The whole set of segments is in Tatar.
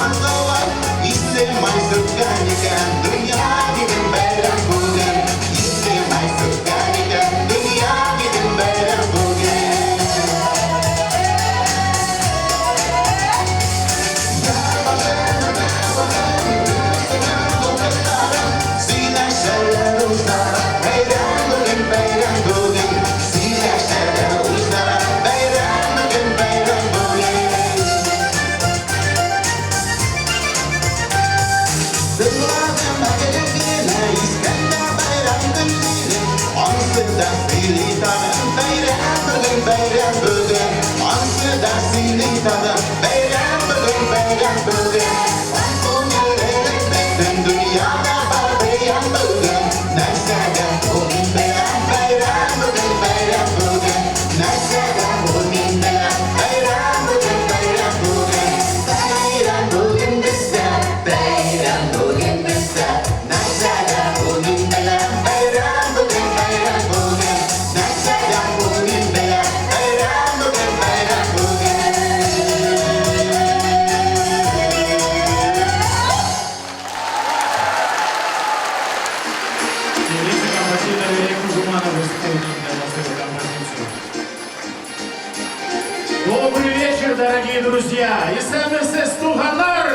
Сандугач Исле май сөрткән икән, Дөнья дидем бәйрәм бүген. Исле май сөрткән икән, Дөнья дидем бәйрәм бүген. Сөйләшәләр үзара, бәйрәм бүген, бәйрәм бүген. Сөйләшәләр үзара, бәйрәм бүген, бәйрәм бүген. Тыңладым әкрен генә, искәндә бәйрәм көннәре. Ансы да сөйли тагын, бәйрәм бүген, бәйрәм бүген. Ансы да сөйли тагын, бәйрәм бүген, бәйрәм бүген. Күңел элек бөтен дөньяда бар бәйрәм бүген. Нәрсәгә ул мин беләм, бәйрәм бүген, бәйрәм бүген. Нәрсәгә ул мин беләм, бәйрәм бүген, бәйрәм бүген. Бәйрәм бүген бездә, бәйрәм бүген бездә. Нәрсәгә ул мин беләм, бәйрәм бүген, бәйрәм бүген. Нәрсәгә ул мин беләм, бәйрәм бүген, бәйрәм бүген. Певица композитор Ирина Жуманова исполнит для вас эту композицию. Добрый вечер, дорогие друзья! Исәнмесез, туганнар!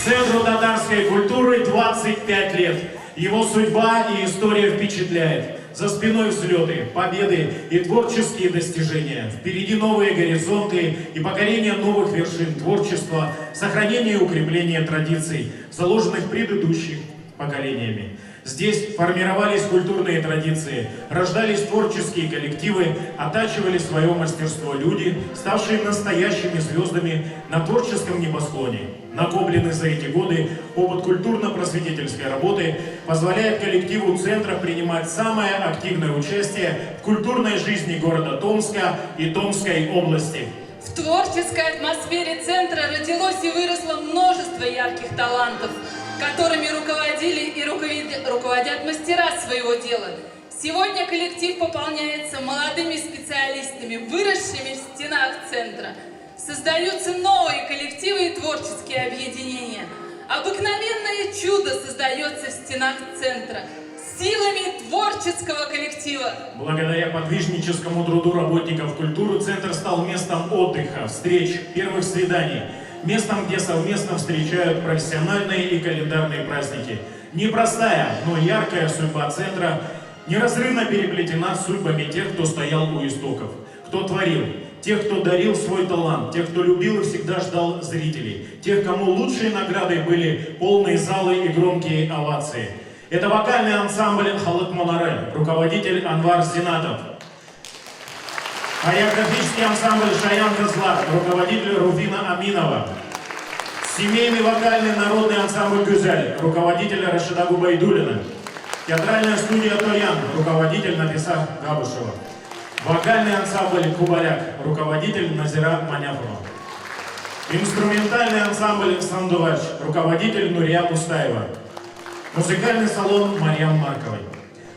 Центру татарской культуры 25 лет. Его судьба и история впечатляет. За спиной взлеты, победы и творческие достижения. Впереди новые горизонты и покорение новых вершин творчества, сохранение и укрепление традиций, заложенных предыдущими поколениями. Здесь формировались культурные традиции, рождались творческие коллективы, оттачивали свое мастерство люди, ставшие настоящими звездами на творческом небосклоне. Накопленный за эти годы опыт культурно-просветительской работы позволяет коллективу центра принимать самое активное участие в культурной жизни города Томска и Томской области. В творческой атмосфере центра родилось и выросло множество ярких талантов, которыми руководили и руководят мастера своего дела. Сегодня коллектив пополняется молодыми специалистами, выросшими в стенах центра. Создаются новые коллективы и творческие объединения. Обыкновенное чудо создается в стенах центра силами творческого коллектива. Благодаря подвижническому труду работников культуры центр стал местом отдыха, встреч, первых свиданий, местом, где совместно встречают профессиональные и календарные праздники. Непростая, но яркая судьба центра неразрывно переплетена с судьбами тех, кто стоял у истоков, кто творил, тех, кто дарил свой талант, тех, кто любил и всегда ждал зрителей, тех, кому лучшей наградой были полные залы и громкие овации. Это вокальный ансамбль «Халык моңнары», руководитель Анвар Зинатов. Хореографический ансамбль «Шаян кызлар», руководитель Руфина Аминова. Семейный вокальный народный ансамбль «Гүзәл», руководитель Рашида Губайдулина. Театральная студия «Тоян», руководитель Нафиса Габушева. Вокальный ансамбль «Кубаляк», руководитель Назира Маняфова. Инструментальный ансамбль «Сандугач», руководитель Нурия Мустаева. Музыкальный салон Марьям Марковой.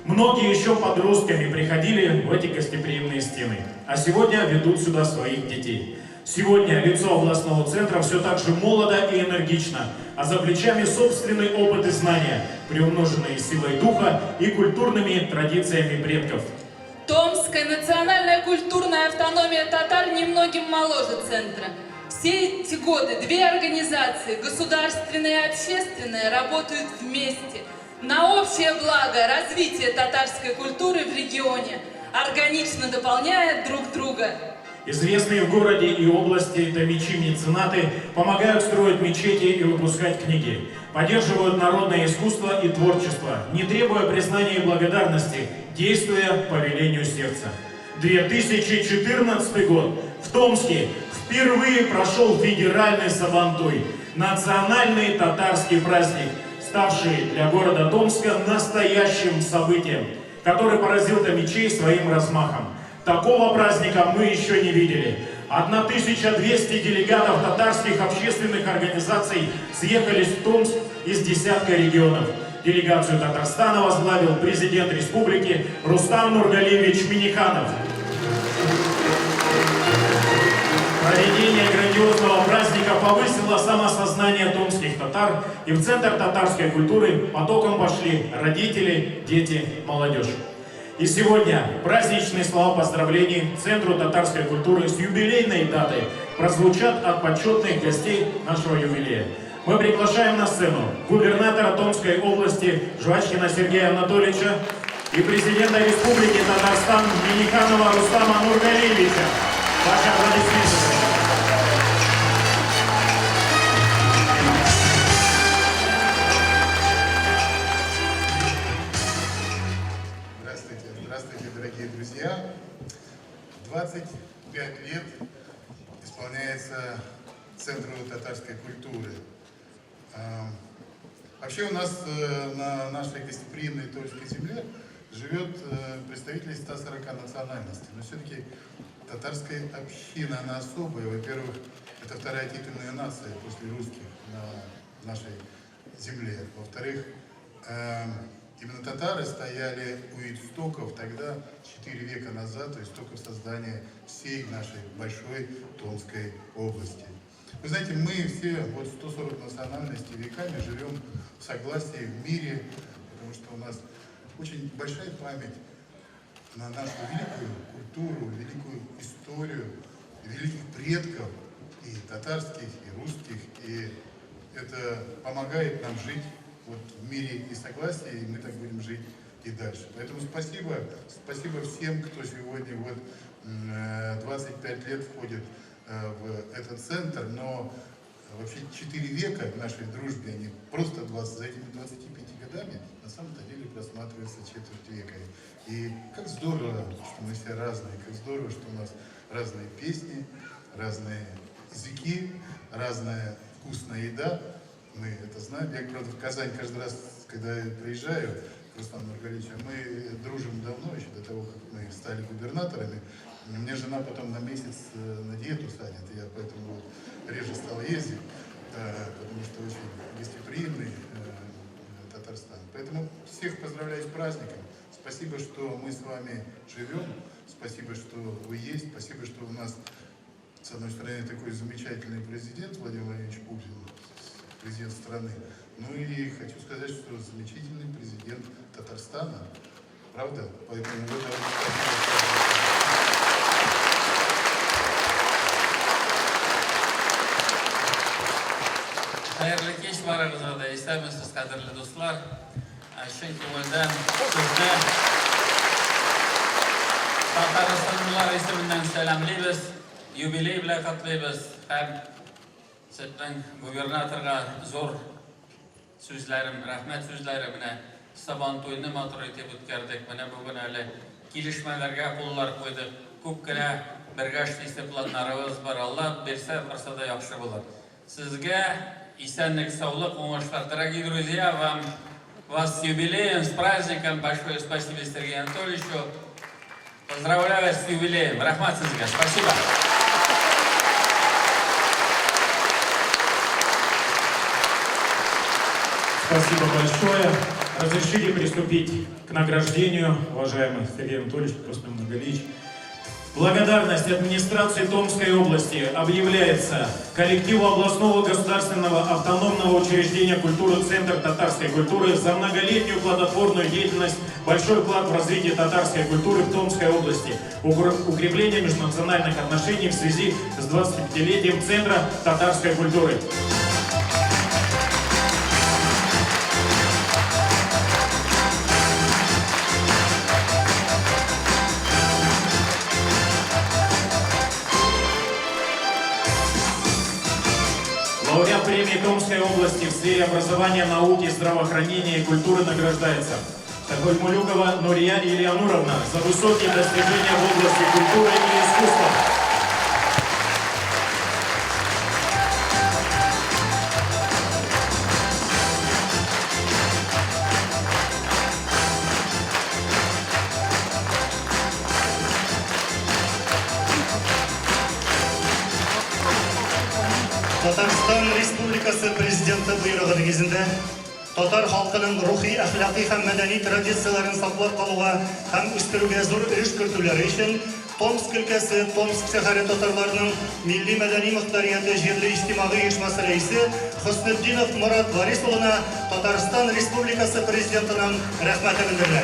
Многие еще подростками приходили в эти гостеприимные стены, а сегодня ведут сюда своих детей. Сегодня лицо областного центра все так же молодо и энергично, а за плечами собственный опыт и знания, приумноженные силой духа и культурными традициями предков. Томская национальная культурная автономия татар немногим моложе центра. Все эти годы две организации, государственная и общественная, работают вместе на общее благо развития татарской культуры в регионе, органично дополняя друг друга. Известные в городе и области томичи-меценаты помогают строить мечети и выпускать книги, поддерживают народное искусство и творчество, не требуя признания и благодарности, действуя по велению сердца. 2014 год. В Томске впервые прошел федеральный Сабантуй, национальный татарский праздник, ставший для города Томска настоящим событием, который поразил томичей своим размахом. Такого праздника мы еще не видели. 1200 делегатов татарских общественных организаций съехались в Томск из десятка регионов. Делегацию Татарстана возглавил президент республики Рустам Нургалиевич Минниханов. Проведение грандиозного праздника повысило самосознание томских татар, и в Центр татарской культуры потоком пошли родители, дети, молодежь. И сегодня праздничные слова поздравлений Центру татарской культуры с юбилейной датой прозвучат от почетных гостей нашего юбилея. Мы приглашаем на сцену губернатора Томской области Жвачкина Сергея Анатольевича и президента Республики Татарстан Минниханова Рустама Нургалиевича. Ваши аплодисменты. Здравствуйте, здравствуйте, дорогие друзья. 25 лет исполняется Центру татарской культуры. Вообще у нас на нашей гостеприимной Тольской земле живет представителей 140 национальностей. Но все-таки татарская община, она особая. Во-первых, это вторая титульная нация после русских на нашей земле. Во-вторых, именно татары стояли у истоков тогда, 4 века назад, у истоков создания всей нашей большой Томской области. Вы знаете, мы все, вот 140 национальностей веками живем в согласии, в мире, потому что у нас очень большая память на нашу великую культуру, великую историю, великих предков, и татарских, и русских, и это помогает нам жить вот в мире и согласии, и мы так будем жить и дальше. Поэтому спасибо, спасибо всем, кто сегодня вот 25 лет входит в этот центр, но вообще 4 века в нашей дружбе, а не просто 20, за этими 25 годами на самом-то деле просматривается четверть века. И как здорово, что мы все разные, как здорово, что у нас разные песни, разные языки, разная вкусная еда. Мы это знаем. Я, правда, в Казань каждый раз, когда я приезжаю к Рустаму Нургалиевичу, мы дружим давно, еще до того, как мы стали губернаторами. Мне жена потом на месяц на диету садит, я поэтому вот реже стал ездить, потому что очень гостеприимный Татарстан. Поэтому всех поздравляю с праздником. Спасибо, что мы с вами живем, спасибо, что вы есть, спасибо, что у нас, с одной стороны, такой замечательный президент Владимир Владимирович Путин, президент страны. Ну и хочу сказать, что замечательный президент Татарстана, правда? Поэтому вы должны спасибо. Хәерле кич барыгызга да, исәнмесез, кадерле дуслар. Чын күңелдән сезне Татарстанлылар исеменнән сәламлибез, юбилей белән котлыйбыз һәм сезнең губернаторга зур сүзләрем, рәхмәт сүзләре. Менә Сабантуйны матур итеп үткәрдек. Менә бүген әле килешмәләргә куллар куйдык. Күп кенә бергә эшлисе планнарыбыз бар. Алла бирсә, барсы да яхшы булыр. Сезгә исәнлек, саулык, уңышлар. Дорогие друзья, вам вас с юбилеем, с праздником. Большое спасибо Сергею Анатольевичу. Поздравляю вас с юбилеем. Рәхмәт сезгә. Спасибо. Спасибо большое. Разрешите приступить к награждению, уважаемый Сергей Анатольевич, Рустам Нургалиевич. Благодарность администрации Томской области объявляется коллективу областного государственного автономного учреждения культуры Центр татарской культуры за многолетнюю плодотворную деятельность, большой вклад в развитие татарской культуры в Томской области, укрепление межнациональных отношений в связи с 25-летием Центра татарской культуры. Лауреат премии Томской области в сфере образования, науки, здравоохранения и культуры награждается Тагольмулюгова Нурия Ильянуровна за высокие достижения в области культуры и искусства. Татарстан Республикасы Президенты боерыгы нигезендә татар халкының рухи, әхлакый һәм мәдәни традицияләрен саклап калуга һәм үстерүгә зур өлеш кертүләре өчен Томск өлкәсе Томск шәһәре татарларының милли-мәдәни мохтарияте җирле иҗтимагый оешмасы рәисе Хөснетдинов Морат Варис улына Татарстан Республикасы Президентының рәхмәте белдерелә.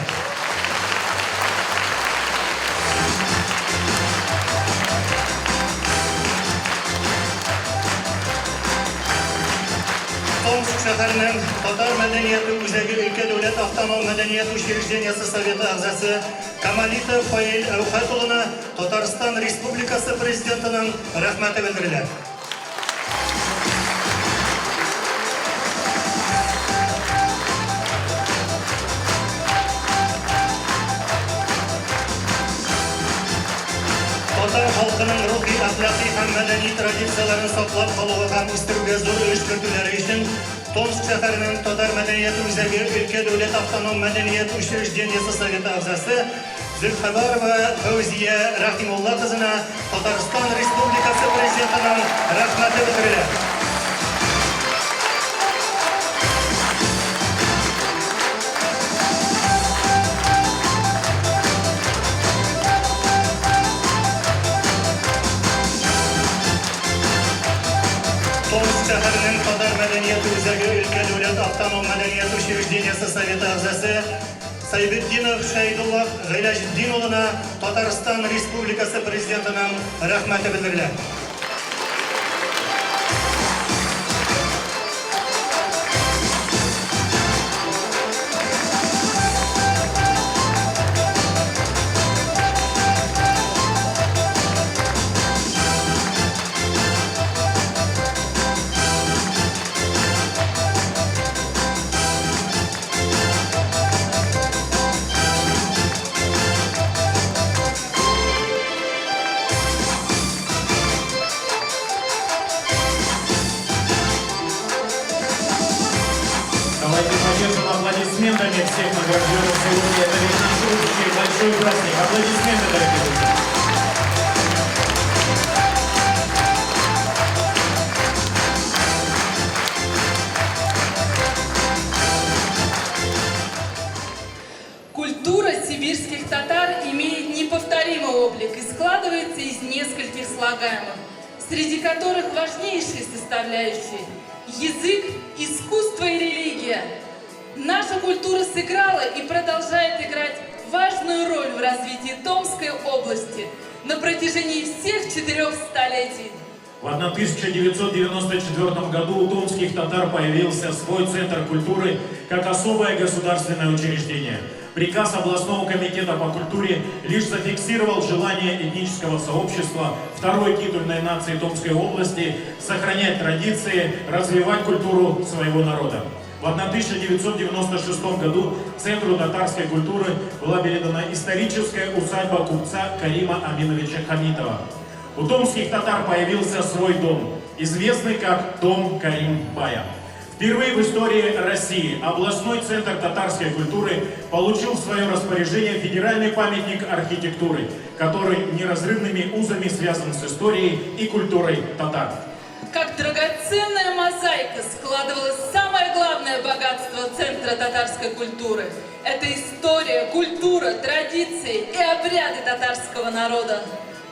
Томск шәһәренең Татар мәдәнияте үзәге өлкә дәүләт автоном мәдәният учреждениесе советы әгъзасы Камалитов Фаил Әүхәт улына Татарстан Республикасы Президентының рәхмәте белдерелә. Татар халкының рухи, әхлакый һәм мәдәни традицияләрен саклап калуга һәм үстерүгә зур өлеш кертүләре өчен Томск шәһәренең Татар мәдәнияте үзәге өлкә дәүләт автоном мәдәният учреждениесе советы әгъзасы Зөлхәбәрова Фәүзия Рәхимулла кызына Татарстан Республикасы Президентының рәхмәте белдерелә. Томск шәһәренең Татар мәдәнияте үзәге өлкә дәүләт автоном мәдәният учреждениесе советы әгъзасы Сайбетдинов Шәйдуллах Гыйләҗетдин улына Татарстан Республикасы Президентының рәхмәте белдерелә. Давайте поддержим аплодисментами всех награжденных сегодня. Это ведь наш общий большой праздник. Аплодисменты, дорогие друзья. Культура сибирских татар имеет неповторимый облик и складывается из нескольких слагаемых, среди которых важнейшие составляющие – язык, искусство и религия. Наша культура сыграла и продолжает играть важную роль в развитии Томской области на протяжении всех 4 столетий. В 1994 году у томских татар появился свой центр культуры как особое государственное учреждение. Приказ областного комитета по культуре лишь зафиксировал желание этнического сообщества второй титульной нации Томской области сохранять традиции, развивать культуру своего народа. В 1996 году Центру татарской культуры была передана историческая усадьба купца Карима Аминовича Хамитова. У томских татар появился свой дом, известный как Дом Карим-Бая. Впервые в истории России областной центр татарской культуры получил в свое распоряжение федеральный памятник архитектуры, который неразрывными узами связан с историей и культурой татар. Как драгоценная мозаика складывалось самое главное богатство Центра татарской культуры. Это история, культура, традиции и обряды татарского народа.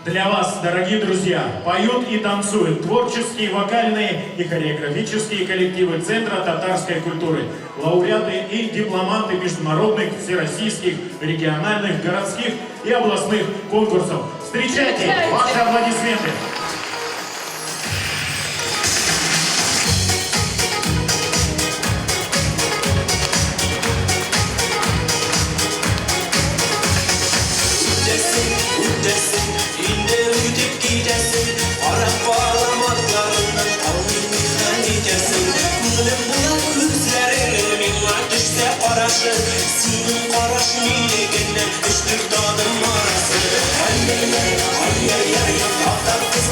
Для вас, дорогие друзья, поют и танцуют творческие, вокальные и хореографические коллективы Центра татарской культуры, лауреаты и дипломанты международных, всероссийских, региональных, городских и областных конкурсов. Встречайте! Встречайте! Ваши аплодисменты! Үтәсең, үтәсең, инде үтеп китәсең. Карап калам атларыңнан, калмый нихәл итәсең. Күңелем була күзләреңнең миңа төшсә карашы. Синең караш минекеннән өч-дүрт адым арасы. Ай-яй-яй, ай-яй-яй, татар кызы.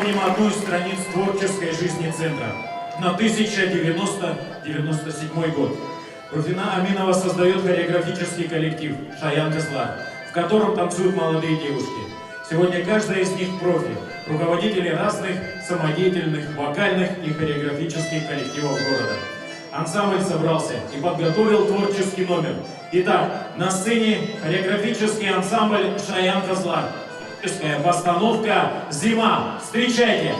вспомним одну из страниц творческой жизни центра. На 1090-97 год. Руфина Аминова создает хореографический коллектив «Шаян Кызлар», в котором танцуют молодые девушки. Сегодня каждая из них профи, руководители разных самодеятельных вокальных и хореографических коллективов города. Ансамбль собрался и подготовил творческий номер. Итак, на сцене хореографический ансамбль «Шаян Кызлар». Творческая постановка «Зима». Встречайте!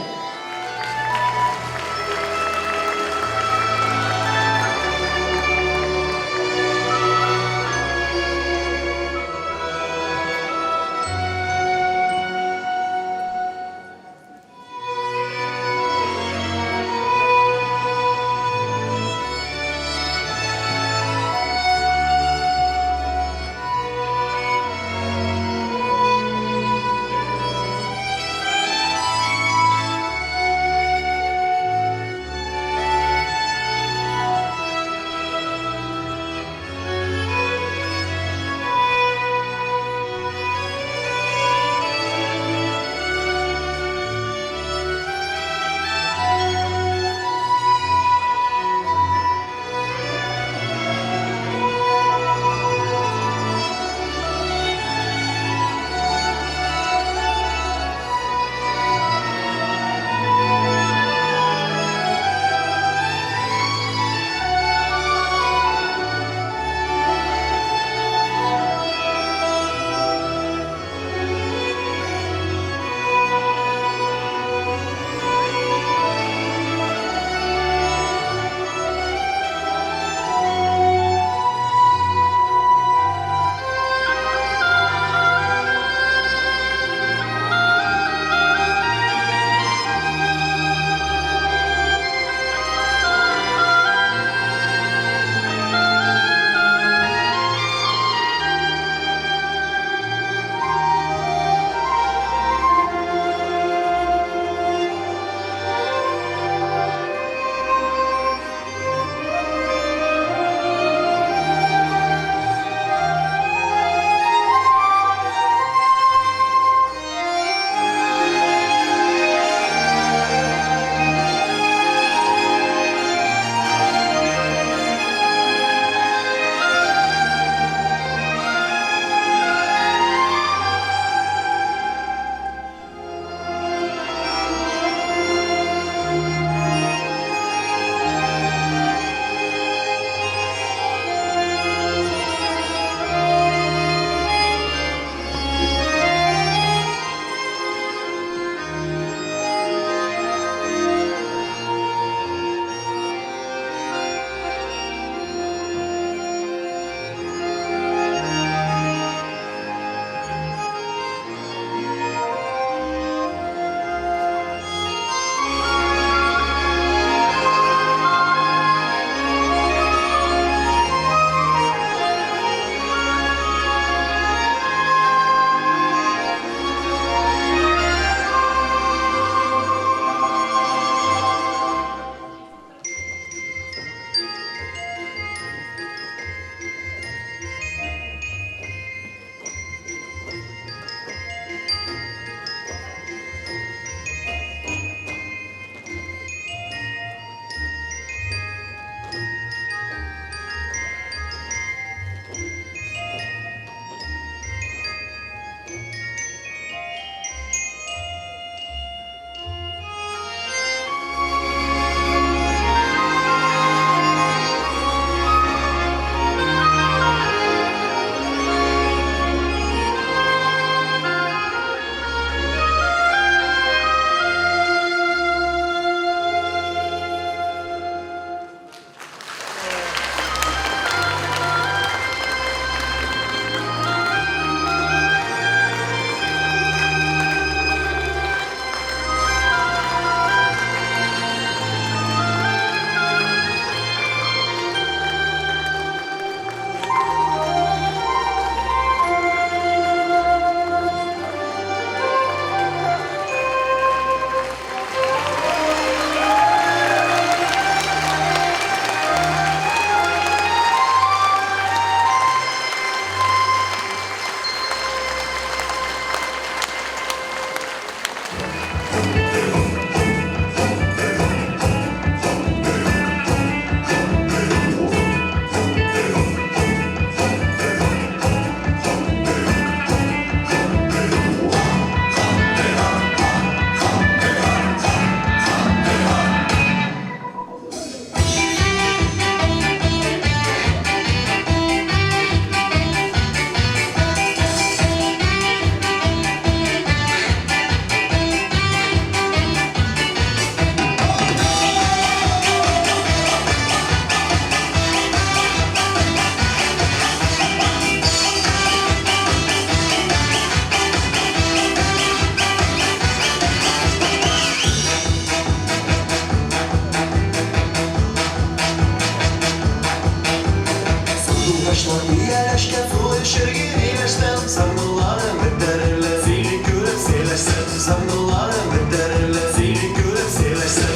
Кояшлар ияләшкән, су эчәргә миләштән. Сагынуларым бетәр әллә, сине күреп сөйләшсәм. Сагынуларым бетәр әллә, сине күреп сөйләшсәм.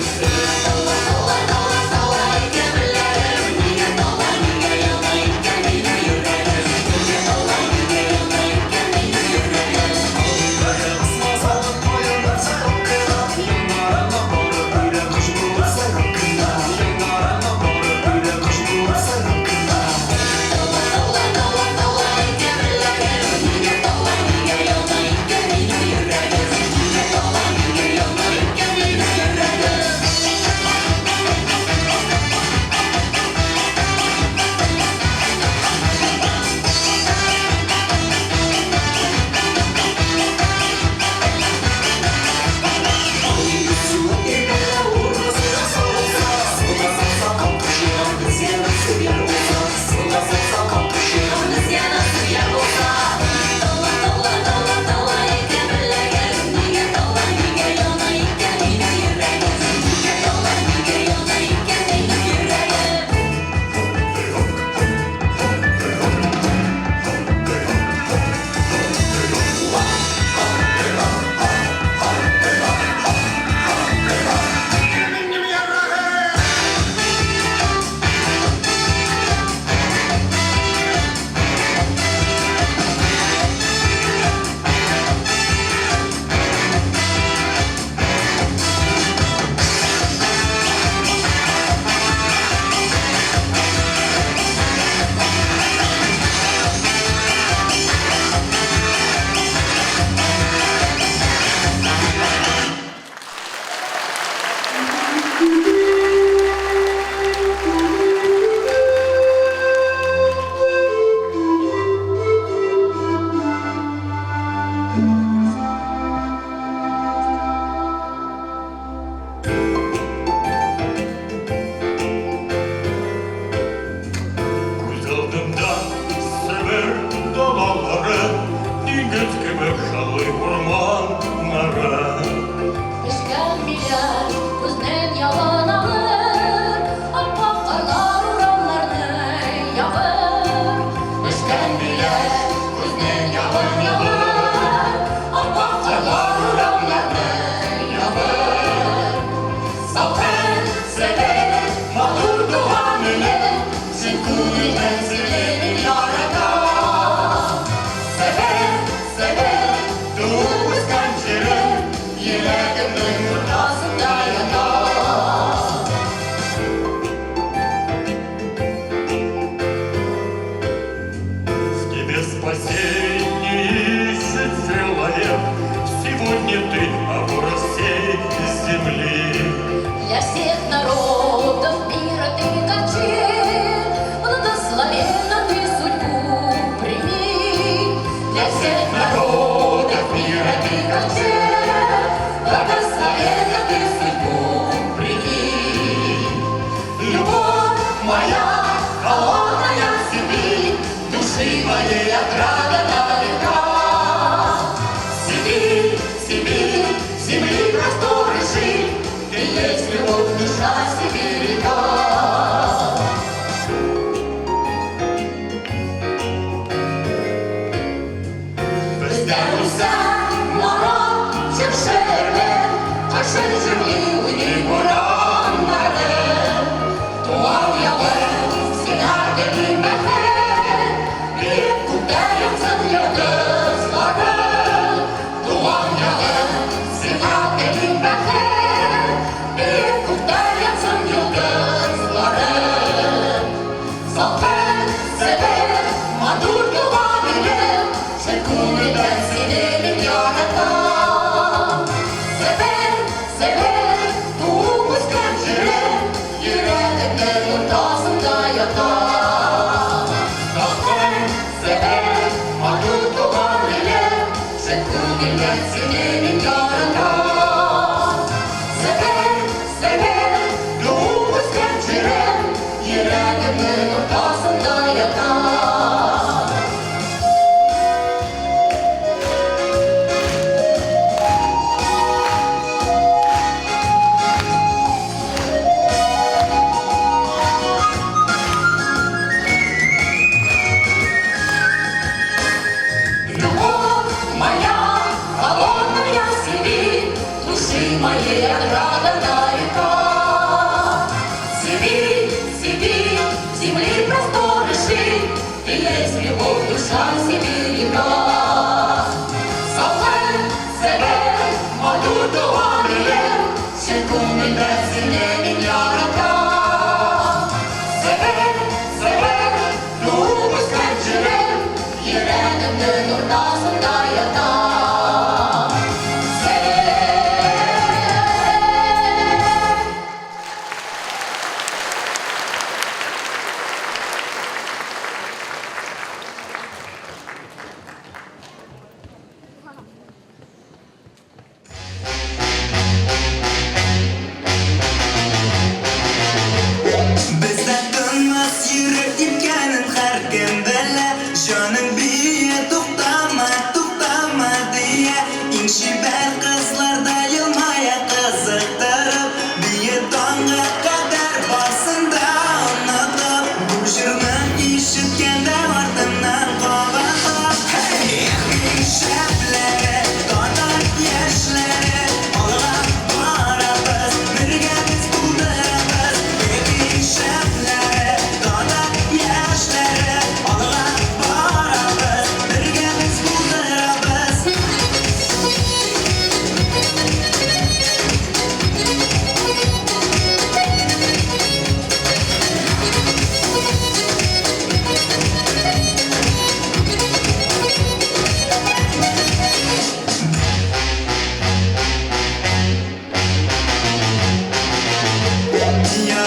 Күз алдымда Себер далалары, диңгез кебек шаулый урманнары. Пешкән миләш күзнең явын алыр, Ап-ак карлар урамнарны ябыр. Пешкән миләш күзнең явын алыр, Ап-ак карлар урамнарны ябыр. Салкын Себер, матур туган илем, Син күңелдән сине яратам. Себер, Себер, туып үскән җирем, Йөрәгемнең уртасында ята. В тебе спасение ищет человек, Сегодня ты опора всей земли. Для всех народов мира ты ковчег, Благословенно ты судьбу прими. Для всех народов мира ты ковчег, Благословенно ты судьбу прими. Любовь моя, холодная Сибирь, души моей отрада далека. Сибирь, Сибирь, земли просторы ширь, ты есть любовь, душа.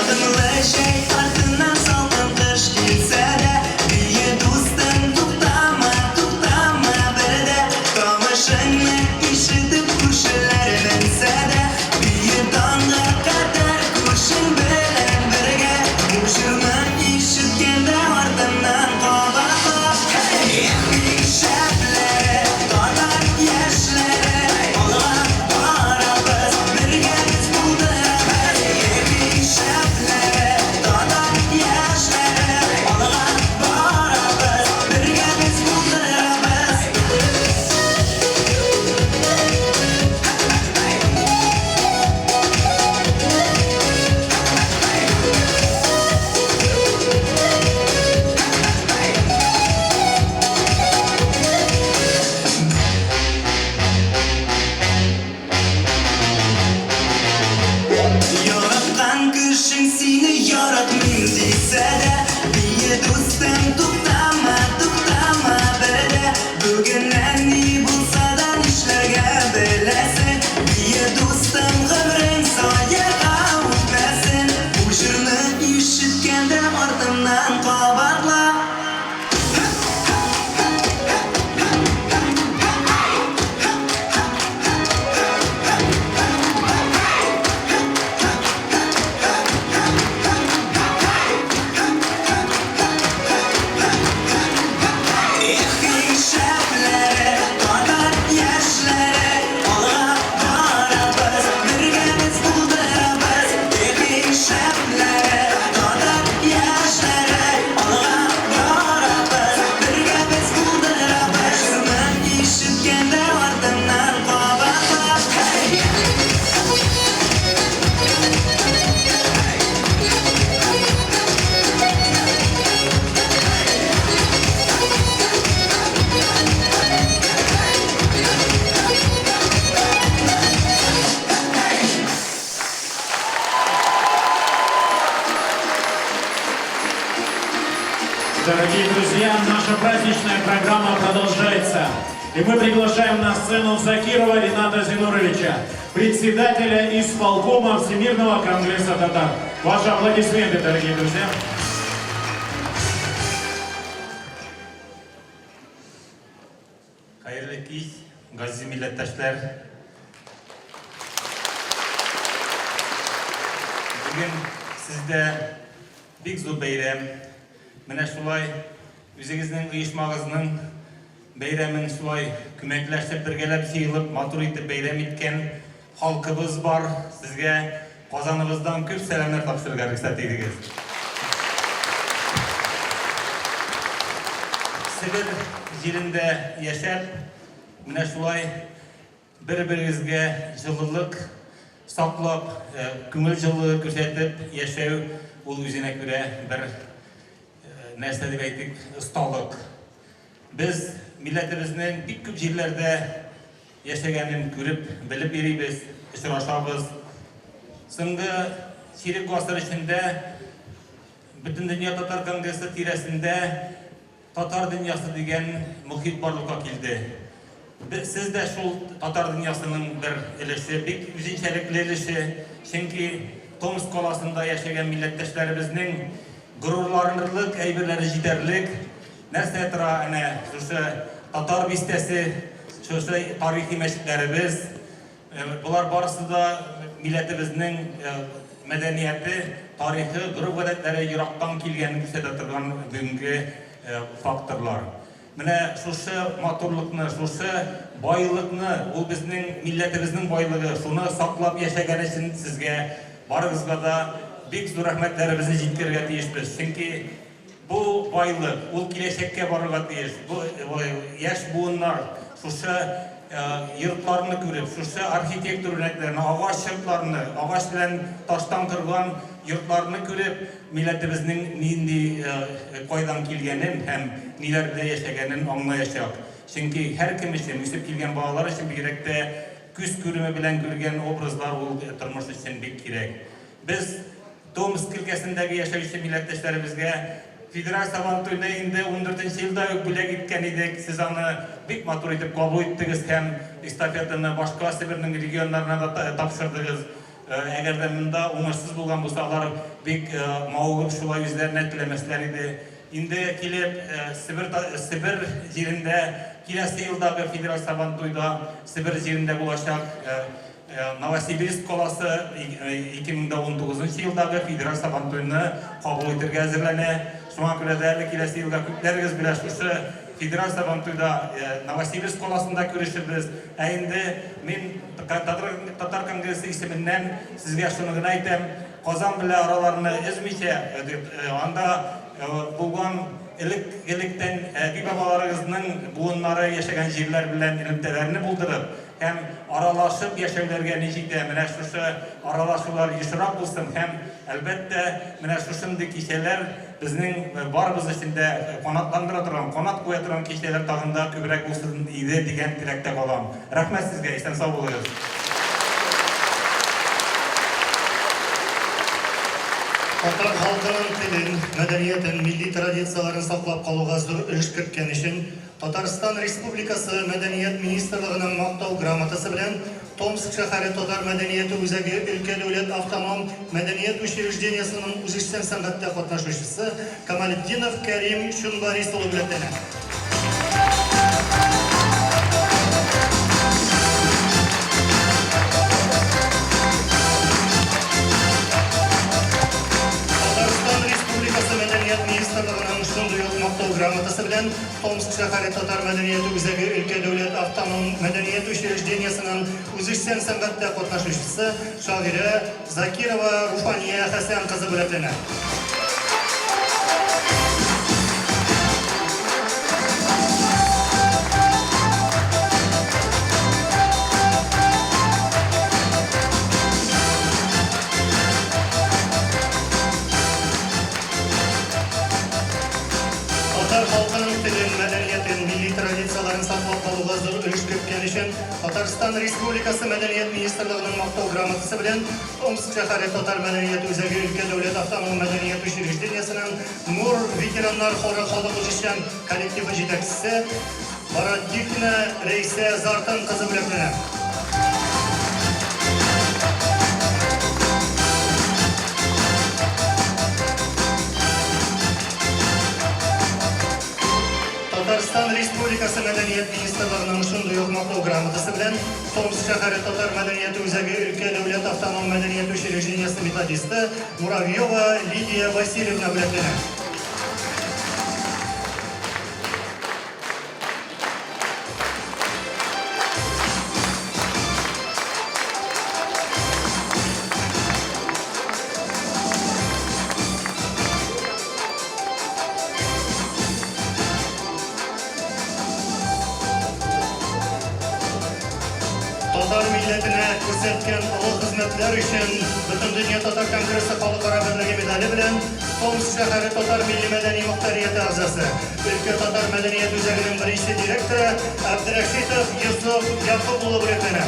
Дымлы җәй артыннан салкын кыш килсә дә, Бие дустым, туктама, туктама бер дә. Тавышыңны ишетеп күршеләр белсә дә, Бие таңга кадәр күршең белән бергә. Бу җырны ишеткәндә артыннан кабатла. Эх, иң шәпләре, татар яшьләре, Алга барабыз, бергә без булдырабыз. Эх, иң шәпләре, татар яшьләре, Алга барабыз, бергә без булдырабыз. Яраткан кешең сине яратмыйм дисә дә, Бие дустым, туктама, туктама бер дә. Бүгеннән ни булса да нишләргә беләсең, Бие дустым, гомерең заяга үтмәсен. Бу җырны ишеткәндә артымнан кабатла. Эх, иң шәпләре, татар яшьләре, Алга барабыз, бергә без булдырабыз. Эх, иң шәпләре, татар яшьләре, Алга барабыз, бергә без булдырабыз. Җырны ишеткәндә артыннан кабатла. Дорогие друзья, наша праздничная программа продолжается. И мы приглашаем на сцену Закирова Рената Зинуровича, председателя исполкома Всемирного конгресса татар. Ваши аплодисменты, дорогие друзья. Хәерле кич, газиз милләттәшләр. Бүген сездә бик зур бәйрәм. Менә шулай үзегезнең оешмагызның бәйрәмен шулай күмәкләшеп, бергәләп җыелып, матур итеп бәйрәм иткән халкыбыз бар. Сезгә Казаныбыздан күп сәламнәр тапшырырга рөхсәт итегез. Себер җирендә яшәп, менә шулай бер-берегезгә җылылык саклап, күңел җылылыгы күрсәтеп яшәү ул үзенә күрә бер нәрсә дип әйтик, осталык. Без милләтебезнең бик күп җирләрдә яшәгәнен күреп, белеп йөрибез, очрашабыз. Соңгы чирек гасыр эчендә Бөтендөнья татар конгрессы тирәсендә татар дөньясы дигән мохит барлыкка килде. Сез дә шул татар дөньясының бер өлеше, бик үзенчәлекле өлеше, чөнки Томск каласында яшәгән милләттәшләребезнең горурланырлык әйберләре җитәрлек. Нәрсә тора әнә шушы татар бистәсе, шушы тарихи мәчетләребез. Болар барысы да милләтебезнең мәдәнияте, тарихы, гореф-гадәтләре ерактан килгәнен күрсәтә торган бүгенге факторлар. Менә шушы матурлыкны, шушы байлыкны, ул безнең милләтебезнең байлыгы, шуны саклап яшәгән өчен сезгә барыгызга да бик зур рәхмәтләребезне җиткерергә тиешбез. Чөнки Бу байлык, ул киләчәккә барырга тиеш. Бу яшь буыннар шушы йортларны күреп, шушы архитектура үрнәкләрен, агач йортларны, агач белән таштан корган йортларны күреп, милләтебезнең нинди кайдан килгәнен һәм ниләр белән яшәгәнен аңлаячак. Чөнки һәркем өчен, үсеп килгән балалар өчен бигрәк тә күз күреме белән күргән образлар ул тормыш өчен бик кирәк. Без Томск өлкәсендәге яшәүче милләттәшләребезгә федераль Сабантуйны инде ундүртенче елда үк бүләк иткән идек. Сез аны бик матур итеп кабул иттегез һәм эстафетаны башка Себернең регионнарына да тапшырдыгыз. Әгәр дә монда уңышсыз булган булса, алар бик мавыгып шулай үзләренә теләмәсләр иде. Инде килеп, Себер Себер җирендә киләсе елдагы федераль Сабантуйда Себер җирендә булачак Новосибирск каласы 2019 елдагы федераль Сабантуйны кабул итәргә әзерләнә. Шуңа күрә дә әле киләсе елда күпләрегез белән шушы федераль Сабантуйда Новосибирск каласында күрешербез. Ә инде мин Татар конгрессы исеменнән сезгә шуны гына әйтәм, Казан белән араларны өзмичә, анда булган элек-электән әби-бабаларыгызның буыннары яшәгән җирләр белән элемтәләрне булдырып һәм аралашып яшәүләргә ни җитә, менә шушы аралашулар ешрак булсын һәм, әлбәттә, менә шушындый кичәләр безнең барыбыз өчен дә канатландыра торган, канат куя торган кичәләр тагын да күбрәк булсын иде дигән теләктә калам. Рәхмәт сезгә, исән-сау булыгыз. Татар халкының телен, мәдәниятен, милли традицияләрен саклап калуга зур өлеш керткән өчен Татарстан Республикасы Мәдәният министрлыгының Мактау грамотасы белән Томск шәһәре татар мәдәнияте үзәге өлкә дәүләт автоном мәдәният учреждениесенең үзешчән сәнгатьтә катнашучысы Камалетдинов Кәрим Чунбарис улы бүләкләнә. Татарстан Республикасы Мәдәният министрлыгының шундый ук Мактау грамотасы белән Томск шәһәре татар мәдәнияте үзәге өлкә дәүләт автоном мәдәният учреждениесенең үзешчән сәнгатьтә катнашучысы, шагыйрә Закирова Руфания Хәсән кызы бүләкләнә. Татар халкының телен, мәдәниятен, милли традицияләрен саклап калуга зур өлеш керткән өчен Татарстан Республикасы Мәдәният министрлыгының Мактау грамотасы белән Томск шәһәре татар мәдәнияте үзәге өлкә дәүләт автоном мәдәният учреждениесенең Нур ветераннар хоры халык үзешчән коллективы җитәкчесе Бараддикина Рәйсә Зартын кызы бүләкләнә. Татарстан Республикасы Мәдәният министрлыгының шундый ук Мактау грамотасы белән Томск шәһәре татар мәдәнияте үзәге өлкә дәүләт автоном мәдәният учреждениесе методисты Муравьева Лидия Васильевна бүләкләнә. Татар милләтенә күрсәткән олы хезмәтләр өчен Бөтендөнья татар конгрессы халыкара берлеге медале белән Томск шәһәре татар милли-мәдәни мохтарияте әгъзасы, өлкә татар мәдәният үзәгенең беренче директоры Әбдерәшитов Йосыф Якуб улы бүләкләнә.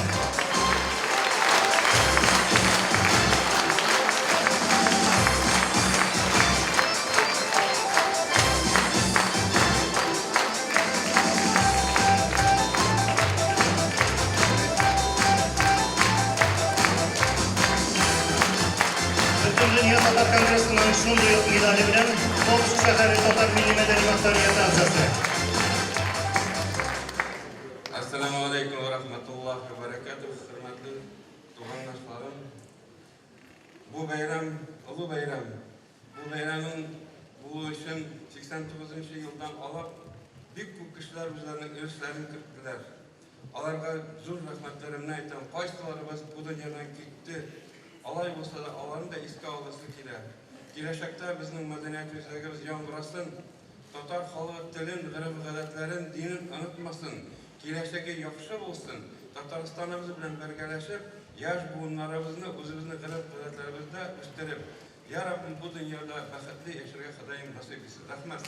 Бөтендөнья татар конгрессының шундый ук медале белән Томск шәһәре татар милли-мәдәни мохтарияте әгъзасы. Ассаламу алейкум ва рахматуллахи ва баракатух, хөрмәтле тугандашларым. Бу бәйрәм, олы бәйрәм. Бу бәйрәмнең булуы өчен 89 нчы елдан алып бик күп кешеләр үзләренең өлешләрен керттеләр. Аларга зур рәхмәтләремне әйтәм. Кайсыларыбыз бу дөньядан китте. Алай булса да, аларны да искә аласы килә. Киләчәктә безнең мәдәният үзәгебез яңгырасын, татар халыгы телен, гореф-гадәтләрен, динен онытмасын, киләчәге яхшы булсын, Татарстаныбыз белән бергәләшеп, яшь буыннарыбызны үзебезнең гореф-гадәтләребездә үстереп, Я Раббым, бу дөньяда бәхетле яшәргә Ходаем насыйп итсен. Рәхмәт.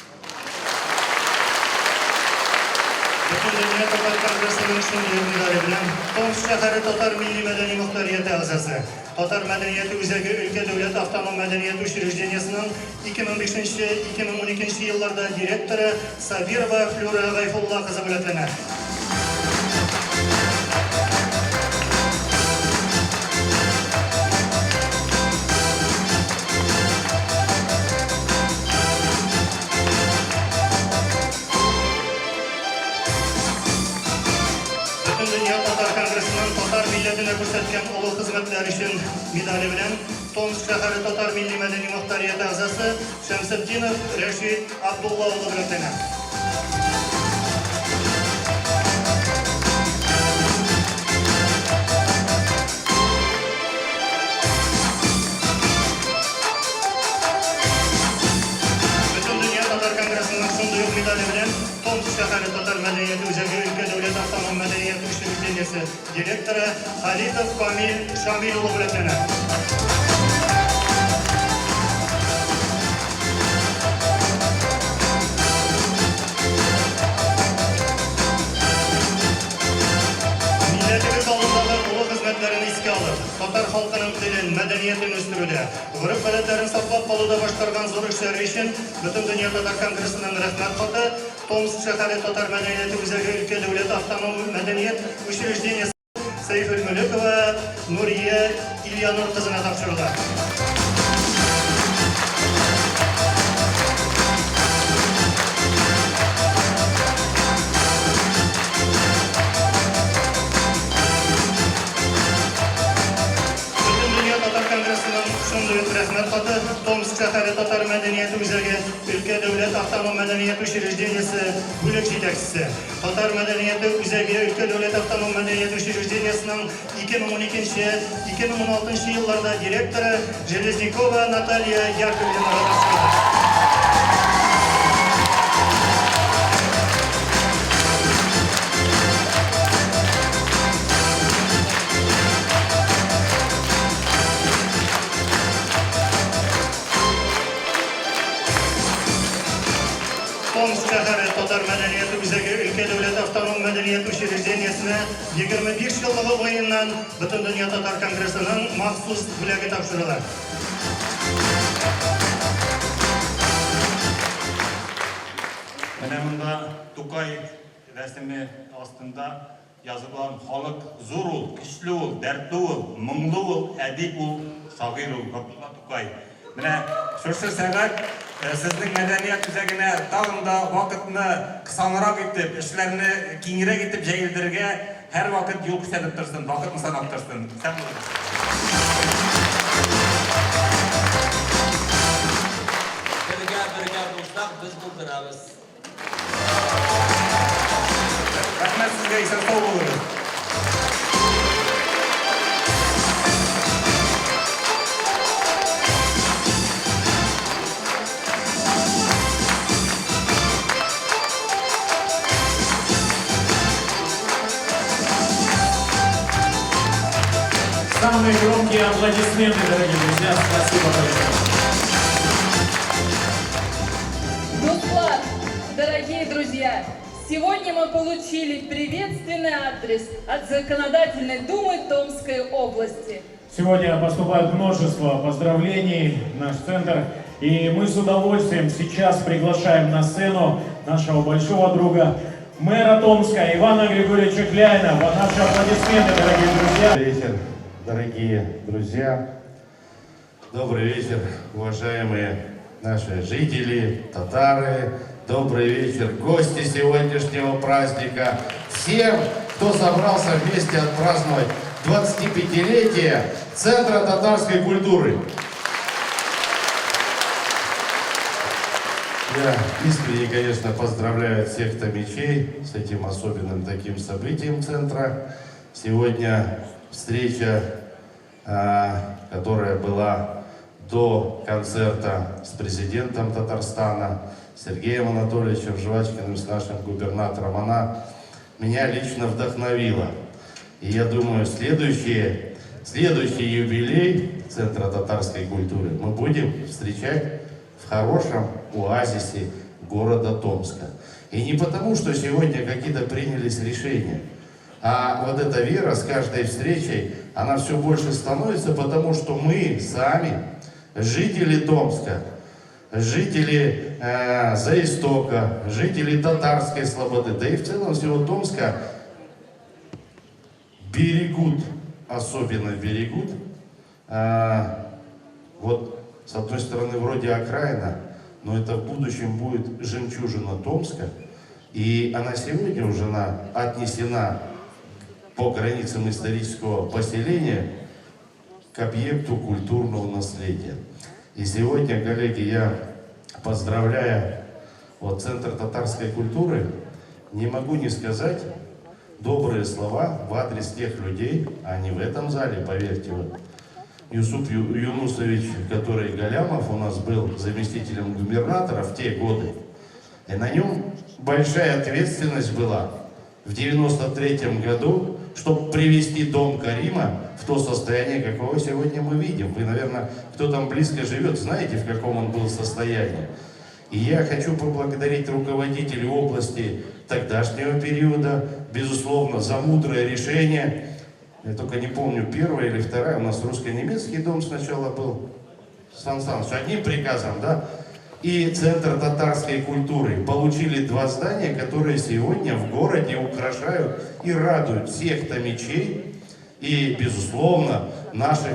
Бөтендөнья татар конгрессының шундый ук медале белән Томск шәһәре татар милли-мәдәни мохтарияте әгъзасы, Татар мәдәнияте үзәге өлкә дәүләт автоном мәдәният учреждениесенең 2005-2012 елларда директоры Сабирова Флюра Гайфулла кызы бүләкләнә. күрсәткән олы хезмәтләр өчен медале белән Томск шәһәре татар милли-мәдәни мохтарияте әгъзасы Шәмсетдинов Рәшит Абдулла улы бүләкләнә. Бөтендөнья татар конгрессының шундый ук медале белән Томск шәһәре татар мәдәнияте үзәге өлкә дәүләт автоном мәдәният учреждениесе директоры Халитов Камил Шамил улы бүләкләнә. Милләтебез алдындагы олы хезмәтләрен искә алып, татар халкының телен, мәдәниятен үстерүдә, гореф-гадәтләрен саклап калуда башкарган зур эшләре өчен Бөтендөнья татар конгрессының Рәхмәт хаты Томск шәһәре татар мәдәнияте үзәге өлкә дәүләт автоном мәдәният учреждениесе Сәйфелмөлекова Нурия Ильянур кызына тапшырыла. Бөтендөнья татар конгрессының шундый ук Рәхмәт хаты Томск шәһәре татар мәдәнияте үзәге өлкә дәүләт автоном мәдәният учреждениесе бүлек җитәкчесе, Татар мәдәнияте үзәге өлкә дәүләт автоном мәдәният учреждениесенең 2012, 2016 елларда директоры Железнякова Наталья Яковлевнага тапшырыла. Томск шәһәре татар мәдәнияте үзәге өлкә дәүләт автоном мәдәният учреждениесенә 25 еллыгы уңаеннан Бөтендөнья татар конгрессының махсус бүләге тапшырыла. Менә монда Тукай рәсеме астында язылган халык зур ул, көчле ул, дәртле ул, моңлы ул, әдип ул, шагыйрь ул, Габдулла Тукай. Менә шушы сәгать сезнең мәдәният үзәгенә тагын да вакытны кысанрак итеп, эшләрне киңрәк итеп җәелдерергә һәрвакыт юл күрсәтеп торсын, вакытны санап торсын. Исән булыгыз. Бергә, бергә булсак, без булдырабыз. Рәхмәт сезгә, исән-сау булыгыз. Самые громкие аплодисменты, дорогие друзья. Спасибо большое. Дуслар, дорогие друзья, сегодня мы получили приветственный адрес от Законодательной Думы Томской области. Сегодня поступает множество поздравлений в наш центр. И мы с удовольствием сейчас приглашаем на сцену нашего большого друга, мэра Томска Ивана Григорьевича Кляйна. Наши аплодисменты, дорогие друзья. Добрый вечер, дорогие друзья. Добрый вечер, уважаемые наши жители, татары. Добрый вечер, гости сегодняшнего праздника. Всем, кто собрался вместе отпраздновать 25-летие Центра татарской культуры. Я искренне, конечно, поздравляю всех томичей с этим особенным таким событием Центра. Сегодня встреча, которая была до концерта с президентом Татарстана Сергеем Анатольевичем Жвачкиным, с нашим губернатором, она меня лично вдохновила. И я думаю, следующий юбилей Центра татарской культуры мы будем встречать в хорошем оазисе города Томска. И не потому, что сегодня какие-то принялись решения, а вот эта вера с каждой встречей, она все больше становится, потому что мы сами, жители Томска, жители Заистока, жители Татарской Слободы, да и в целом всего Томска, берегут, особенно берегут, вот с одной стороны вроде окраина, но это в будущем будет жемчужина Томска, и она сегодня уже отнесена по границам исторического поселения к объекту культурного наследия. И сегодня, коллеги, я, поздравляя вот Центр татарской культуры, не могу не сказать добрые слова в адрес тех людей, а не в этом зале, поверьте, вот Юсуп Юнусович, который Галямов у нас был заместителем губернатора в те годы, и на нем большая ответственность была в 93-м году, чтобы привести дом Карима в то состояние, какого сегодня мы видим. Вы, наверное, кто там близко живет, знаете, в каком он был состоянии. И я хочу поблагодарить руководителей области тогдашнего периода, безусловно, за мудрое решение. Я только не помню, первая или вторая, у нас русско-немецкий дом сначала был, Сан Саныч, одним приказом, да? И Центр татарской культуры получили два здания, которые сегодня в городе украшают и радуют всех томичей и, безусловно, наших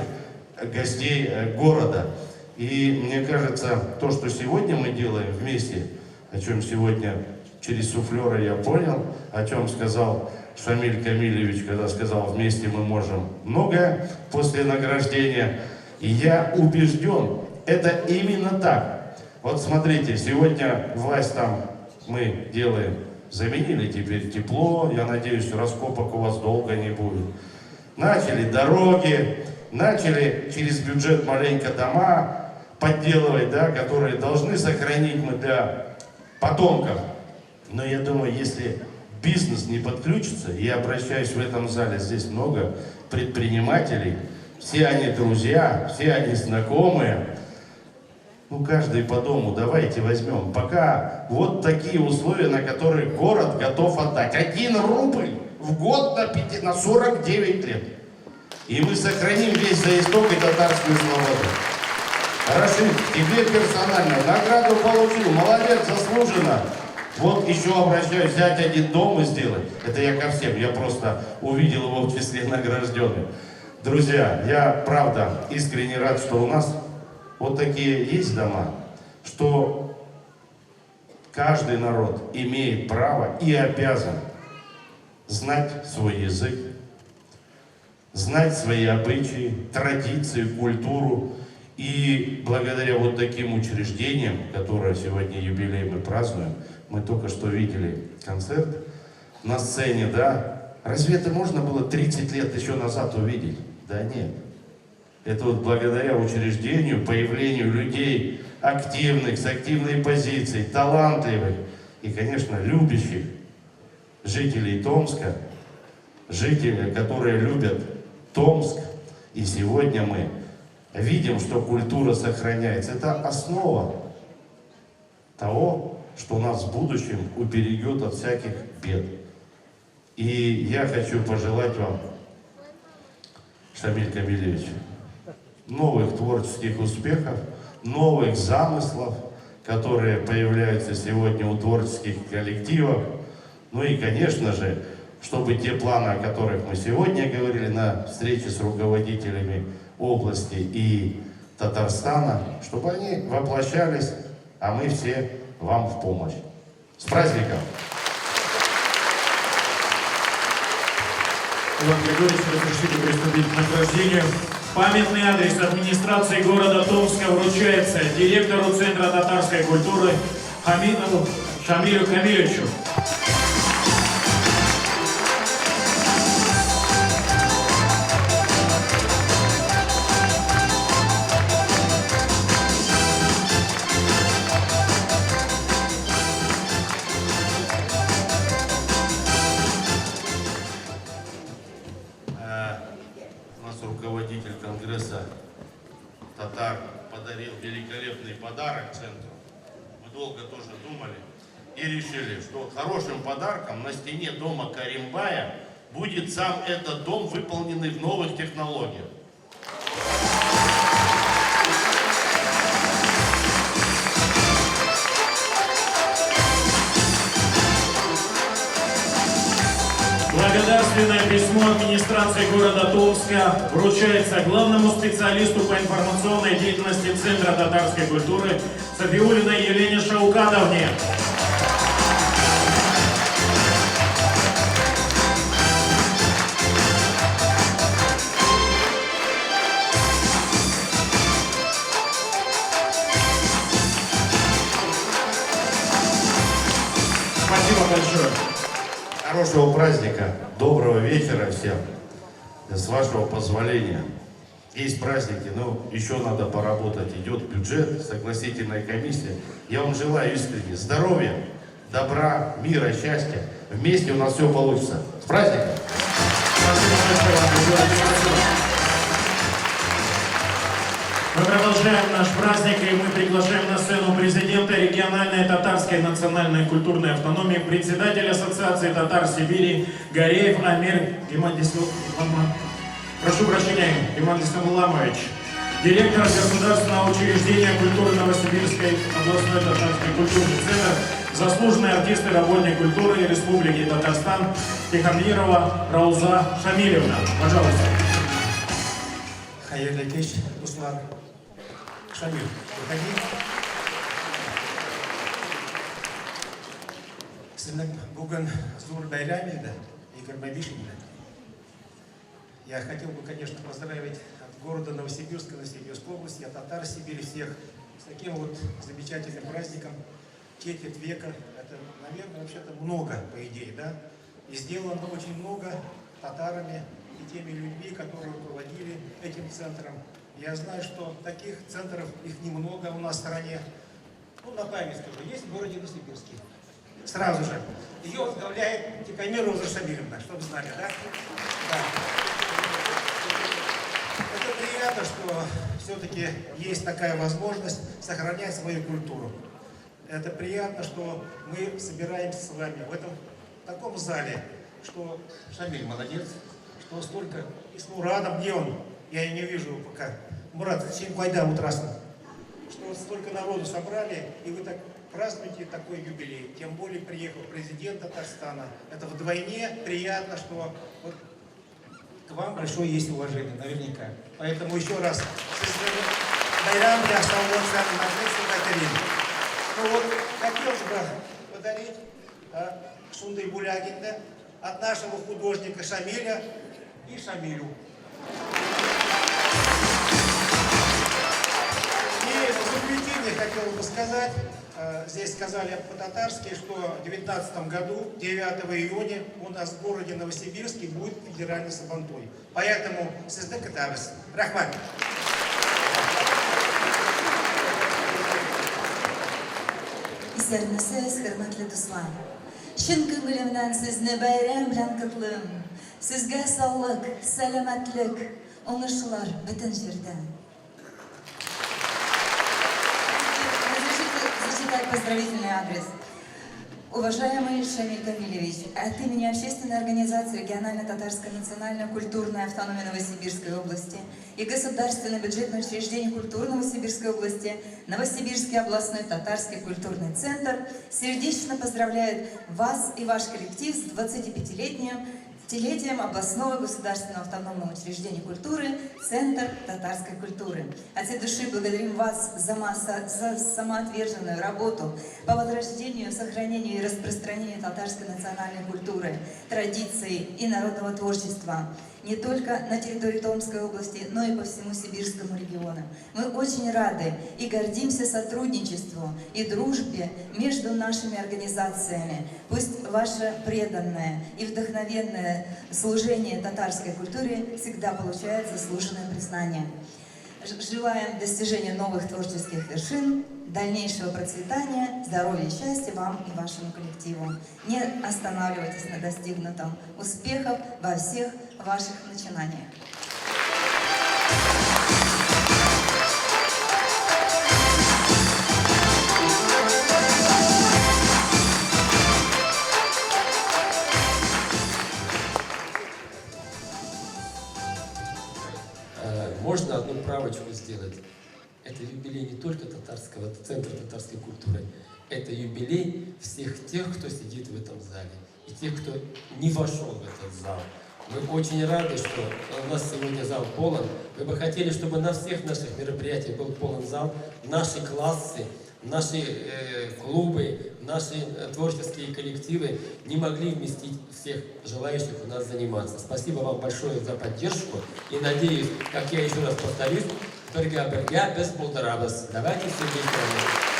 гостей города. И мне кажется, то, что сегодня мы делаем вместе, о чем сегодня через суфлера я понял, о чем сказал Шамиль Камилевич, когда сказал, вместе мы можем многое после награждения. И я убежден, это именно так. Вот смотрите, сегодня власть там мы делаем, заменили теперь тепло, я надеюсь, раскопок у вас долго не будет. Начали дороги, начали через бюджет маленько дома подделывать, да, которые должны сохранить мы для потомков. Но я думаю, если бизнес не подключится, я обращаюсь в этом зале, здесь много предпринимателей, все они друзья, все они знакомые. Ну, каждый по дому, давайте возьмем. Пока вот такие условия, на которые город готов отдать. 1 рубль в год на 49 лет. И мы сохраним весь заездок и татарскую свободу. Рашид, тебе персонально награду получил, молодец, заслуженно. Вот еще обращаюсь, взять один дом и сделать. Это я ко всем, я просто увидел его в числе награжденных. Друзья, я правда искренне рад, что у нас вот такие есть дома, что каждый народ имеет право и обязан знать свой язык, знать свои обычаи, традиции, культуру. И благодаря вот таким учреждениям, которые сегодня юбилей мы празднуем, мы только что видели концерт на сцене, да? Разве это можно было 30 лет еще назад увидеть? Да нет. Это вот благодаря учреждению, появлению людей активных, с активной позицией, талантливых и, конечно, любящих жителей Томска, жителей, которые любят Томск. И сегодня мы видим, что культура сохраняется. Это основа того, что нас в будущем уберегет от всяких бед. И я хочу пожелать вам, Шамиль Камилевич, новых творческих успехов, новых замыслов, которые появляются сегодня у творческих коллективов. Ну и, конечно же, чтобы те планы, о которых мы сегодня говорили на встрече с руководителями области и Татарстана, чтобы они воплощались, а мы все вам в помощь. С праздником! Иван Григорьевич, разрешите приступить к награждению. Памятный адрес администрации города Томска вручается директору Центра татарской культуры Хамитову Шамилю Камилевичу. Руководитель Конгресса татар подарил великолепный подарок центру. Мы долго тоже думали и решили, что хорошим подарком на стене дома Каримбая будет сам этот дом, выполненный в новых технологиях. Благодарственное письмо администрации города Томска вручается главному специалисту по информационной деятельности Центра татарской культуры Сафиуллиной Елене Шаукатовне. вам большое. Хорошего праздника, доброго вечера всем. С вашего позволения. Есть праздники, но еще надо поработать. Идет бюджет, согласительная комиссия. Я вам желаю искренне здоровья, добра, мира, счастья. Вместе у нас все получится. С праздником! Спасибо большое. Мы продолжаем наш праздник, и мы приглашаем на сцену президента региональной татарской национальной культурной автономии, председателя Ассоциации татар Сибири Гареев Амир Гимадисламович. Прошу прощения, Гимадисламович, директор Государственного учреждения культуры Новосибирской областной татарской культурный центр, заслуженный артист и работник культуры Республики Татарстан Тихомирова Рауза Шамилевна. Пожалуйста. Хәерле кич, дуслар. Шамил, выходи. Сезнең бүген зур бәйрәм иде, 25 инде. Я хотел бы, конечно, поздравить от города Новосибирска, Новосибирской области, от татар Сибири всех с таким вот замечательным праздником. Четверть века, это, наверное, вообще-то много, по идее, да? И сделано очень много татарами и теми людьми, которые руководили этим центром. Я знаю, что таких центров, их немного у нас в стране. Ну, на память скажу, есть в городе Новосибирске. Сразу же. Ее возглавляет Тихомирова Роза Шамилевна, чтобы знали, да? Да. Это приятно, что все-таки есть такая возможность сохранять свою культуру. Это приятно, что мы собираемся с вами в этом таком зале, что Шамиль молодец, что столько... И с Мурадом, где он? Я не вижу его пока. Мурат, син кайда утырасың. Что вот столько народу собрали, и вы так празднуете такой юбилей. Тем более приехал президент Татарстана. Это вдвойне приятно, что вот к вам большое есть уважение, наверняка. Поэтому еще раз, бәйрәм. Ну вот, хотелось бы подарить шундый бүләк инде от нашего художника Шамиля и Шамилю. И в заключение хотел бы сказать, здесь сказали по-татарски, что в 2019 году, 9 июня, у нас в городе Новосибирске будет федеральный Сабантуй. Поэтому сезне көтәбез. Рәхмәт. Исәнмесез, хөрмәтле дуслар. Чын күңелемнән сезне бәйрәм белән котлыйм. Сезгә саулык, сәламәтлек, уңышлар бөтен җирдә. Разрешите зачитать поздравительный адрес. Уважаемый Шамиль Камилевич, от имени общественной организации Регионально-Татарской национально-культурной автономии Новосибирской области и Государственного бюджетного учреждения культуры Новосибирской области Новосибирский областной татарский культурный центр сердечно поздравляет вас и ваш коллектив с 25-летним пятилетием областного государственного автономного учреждения культуры Центр татарской культуры. От всей души благодарим вас за самоотверженную работу по возрождению, сохранению и распространению татарской национальной культуры, традиций и народного творчества не только на территории Томской области, но и по всему Сибирскому региону. Мы очень рады и гордимся сотрудничеству и дружбе между нашими организациями. Пусть ваше преданное и вдохновенное служение татарской культуре всегда получает заслуженное признание. Желаем достижения новых творческих вершин, дальнейшего процветания, здоровья и счастья вам и вашему коллективу. Не останавливайтесь на достигнутом. Успехов во всех ваших начинаниях. Можно одну правочку сделать? Это юбилей не только татарского центра татарской культуры, это юбилей всех тех, кто сидит в этом зале, и тех, кто не вошел в этот зал. Мы очень рады, что у нас сегодня зал полон. Мы бы хотели, чтобы на всех наших мероприятиях был полон зал. Наши классы, наши клубы, наши творческие коллективы не могли вместить всех желающих у нас заниматься. Спасибо вам большое за поддержку. И надеюсь, как я еще раз повторюсь, бергә-бергә без булдырабыз. Давайте все вместе работать.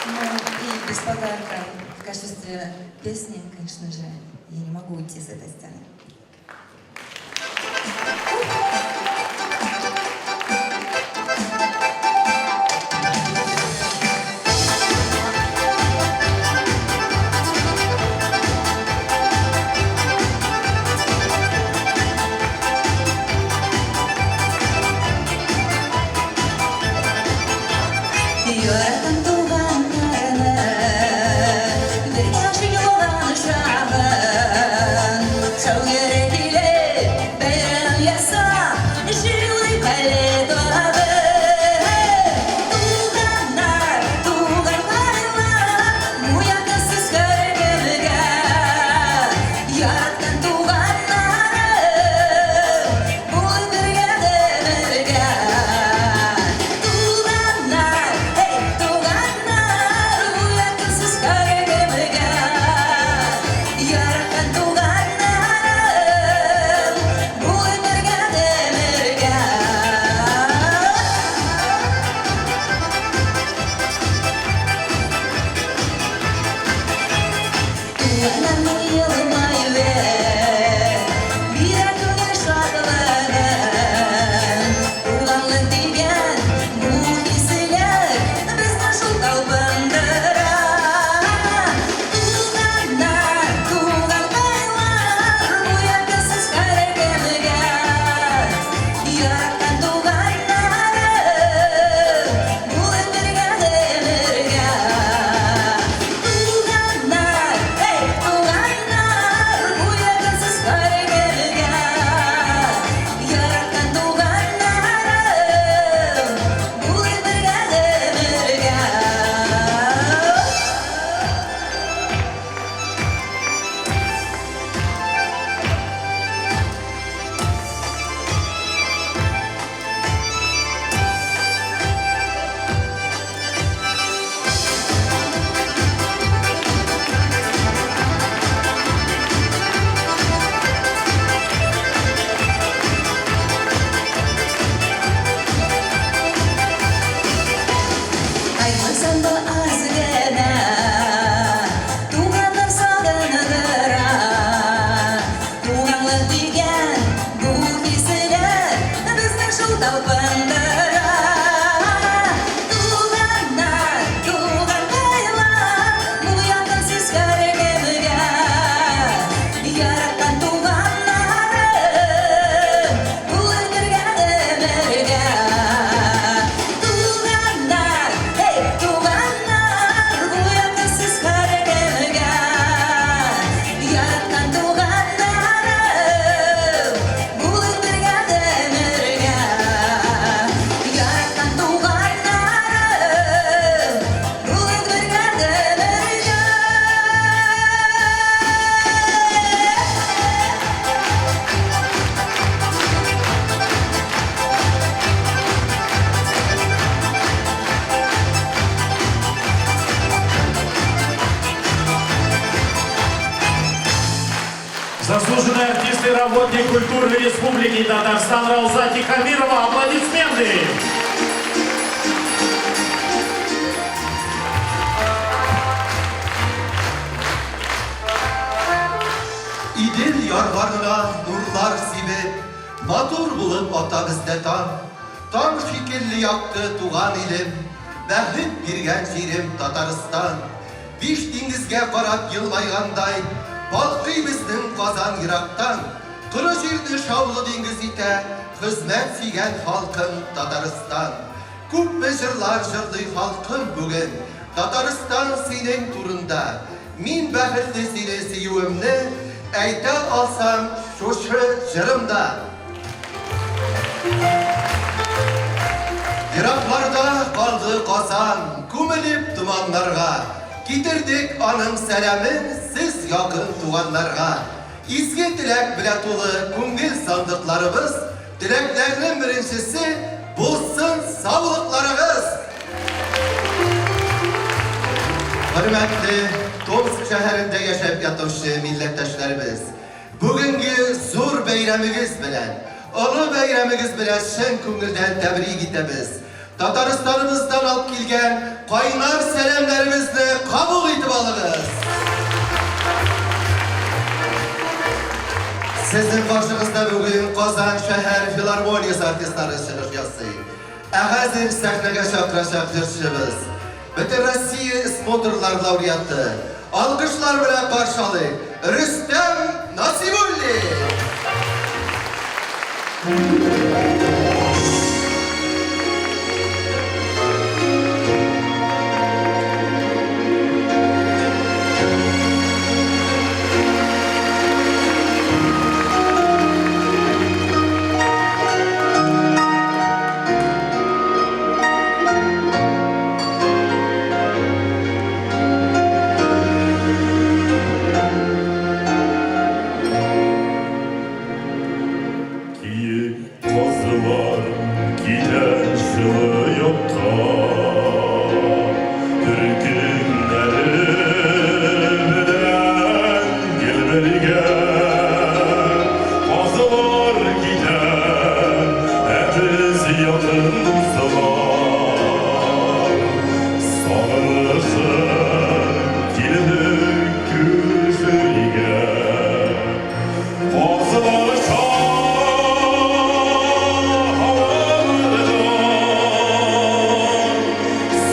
Ну и без подарка в качестве песни, конечно же, я не могу уйти с этой сцены. Яраткан туганнарны, бергә җыелган чагын, шау йөреп килеп, бәйрәм ясап, җырлыйк әле тагын. Туганнар, туганнарлар, бу якынсыз һәркемгә. Яраткан туганнарым, булып бергә дә бергә. Туганнар, эй, туганнар, бу якынсыз һәркемгә. Яраткан туганнарым, булып бергә дә бергә. Туганнарның елмаюы бирә күңел шатлыгын. Туганлык дигән бу хисләр безне шул талпындыра. Туганнар, туганкайлар, бу якынсыз һәркемгә. Яраткан туганнарым, булып бергә гомергә. Туганнар, эй, туганнар, бу якынсыз һәркемгә. Яраткан туганнарым, булып бергә гомергә. Аерылсам да аз гына, туганнар сагындыра. Туганлык дигән бу хисләр безне шул талпындыра. Туганнар, туганкайлар, бу якынсыз һәркемгә. Яраткан туганнарым, булып бергә гомергә. Туганнар, эй, туганнар, бу якынсыз һәркемгә. Яраткан туганнарым, булып бергә гомергә. Яраткан туганнарым, булып бергә гомергә. Заслуженный артист и работник культуры Республики Татарстан Рауза Тихомирова. Аплодисменты! Идел ярларына нурлар сибеп, матур булып ата бездә таң. Таң шикелле якты туган илем, бәхет биргән җирем Татарстан. Биш диңгезгә карап елмайгандай, балкый безнең Казан ерактан. Коры җирне шаулы диңгез итә, хезмәт сөйгән халкым Татарстан. Күпме җырлар җырлый халкым бүген, Татарстан синең турында. Мин бәхетле сине сөюемне әйтә алсам шушы җырымда. Еракларда калды Казан, күмелеп томаннарга. Китердек аның сәламен сез якын туганнарга. Изге теләк белә тулы күңел сандыкларыбыз, теләкләрнең беренчесе булсын саулыкларыгыз! Хөрмәтле Томск шәһәрендә яшәп ятучы милләттәшләребез! Бүгенге зур бәйрәмегез белән, олы бәйрәмегез белән чын күңелдән тәбрик итәбез. Татарстаныбыздан алып килгән кайнар сәламнәребезне кабул итеп алыгыз. Сезнең каршыгызда бүген Казан шәһәр филармониясе артистлары чыгыш ясый. Ә хәзер сәхнәгә чакырачак җырчыбыз, Бөтенроссия смотрлар лауреаты, алкышлар белән каршы алыйк, Рөстәм Насыйбуллин! Киек казлар китә җылы якка, Төркемнәре белән гел бергә. Казлар китә, ә без якын дуслар. Сагынышып килдек күрешергә. Казлар һаваларда,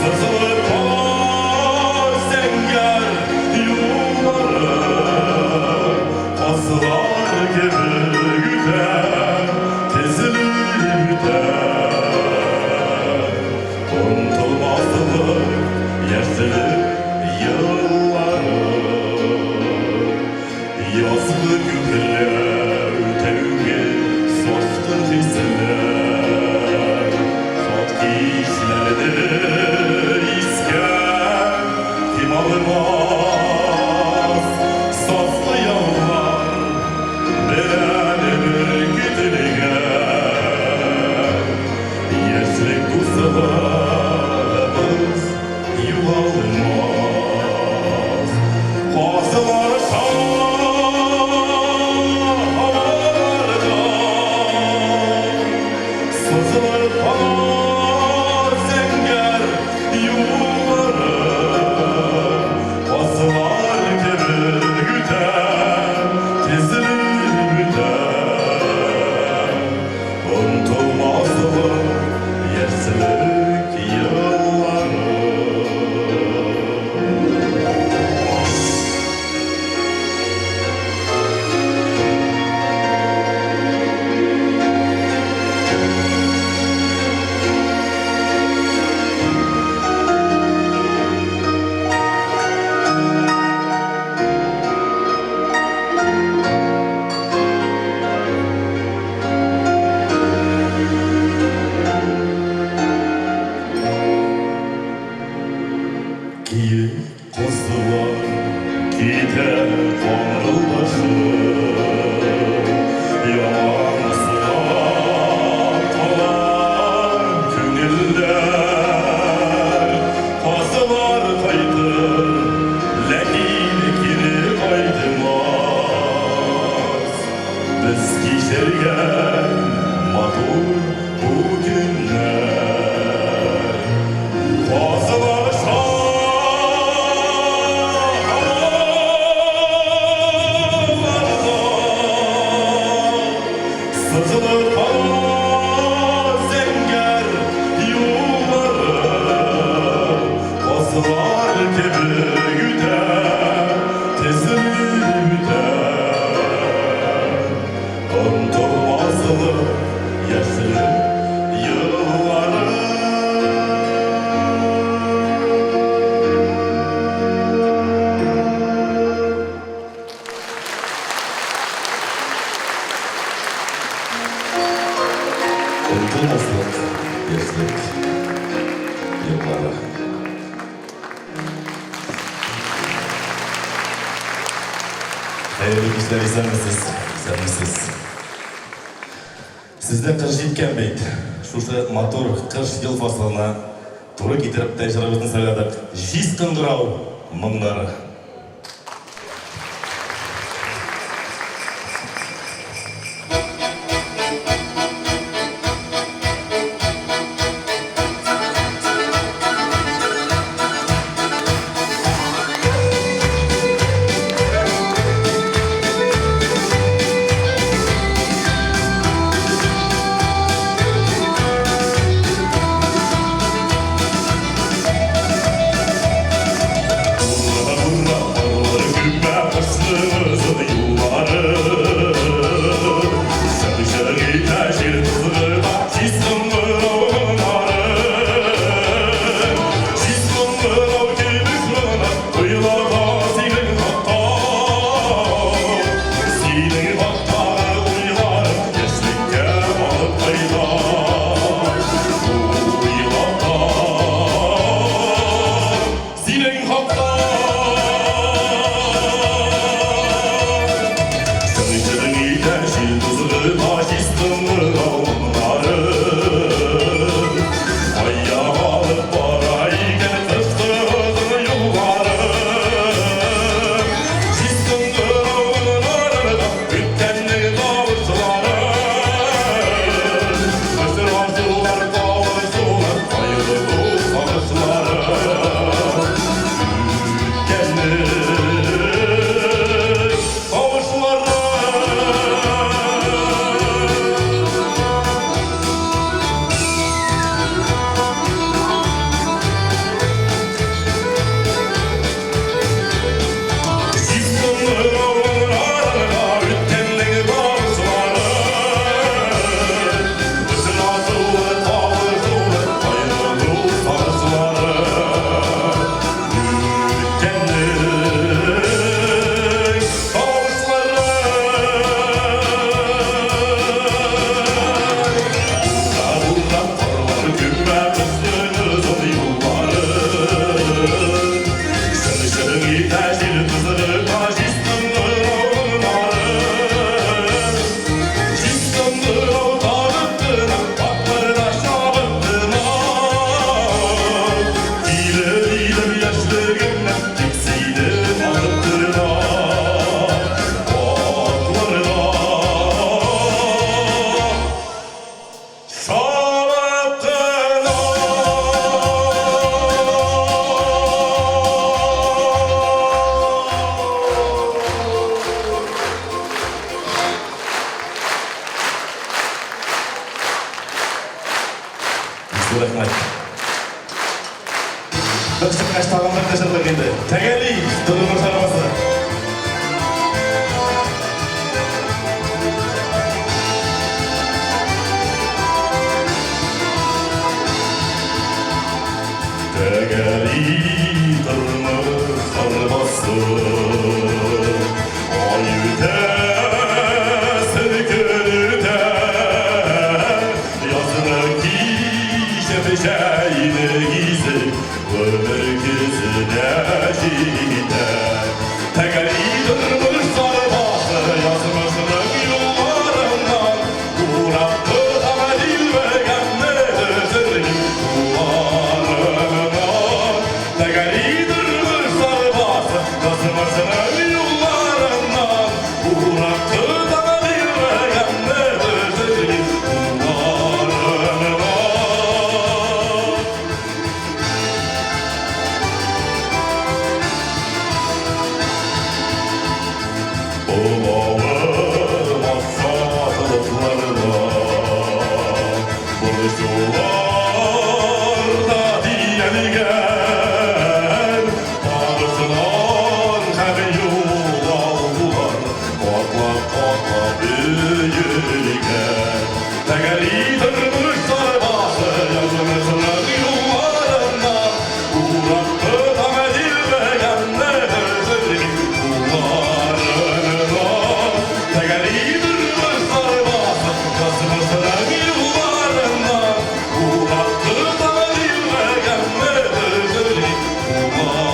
Сызылып тар зәңгәр юллары. Казлар кебек үтә, тезелеп үтә. Онытылмаслык яшьлек еллары. Язгы күкләр, тәүге саскын хисләр, Шат кичләрне искә кем алмас. Сафлы яллар белән беркетелгән Яшьлек дуслыгыбыз югалмас. Казлар һаваларда, Сызылып тар зәңгәр юллары. Казлар кебек үтә, тезелеп үтә. Онытылмаслык яшьлек еллары. Киек казлар китә каңгылдашып, Яман сулап кала күңелләр. Казлар кайтыр, ләкин кире кайтмас. Без кичергән матур бу көннәр. Казлар һаваларда, Сызылып тар зәңгәр юллары. Казлар кебек үтә, тезелеп үтә. Онытылмаслык яшьлек еллары. Онытылмаслык яшьлек еллары. Хәерле кичләр, исәнмесез, исәнмесез. Сездә кыш җиткән бит. Шушы матур кыш ел фасылына туры китереп тә җырыбызны сайладык. Җиз кыңгырау моңнары. рәхмәт. Бер чыккач тагын бер җырлык инде. Тәгәли, тормыш арбасы. Тәгәли тормыш арбасы. Ай үтә, көн үтә, язны кичеп, җәйне гизеп, гомер көзенә җитә. Тәгәри тормыш арбасы, язмышның юлларыннан, уратты да дилбегәмне төшерми кулларымнан. Тәгәри тормыш арбасы, язмышның юлларыннан, уратты да дилбегәмне төшерми кулларымнан. Олавым шатлыкларда, борчуларда төялгән, табышлар һәм югалулар катлап-катлап өелгән. Тәгәри тормыш арбасы, язмышның юлларыннан, уратты да дилбегәмне төшерми кулларымнан. Тәгәри тормыш арбасы, язмышның юлларыннан, уратты да дилбегәмне төшерми кулларымнан.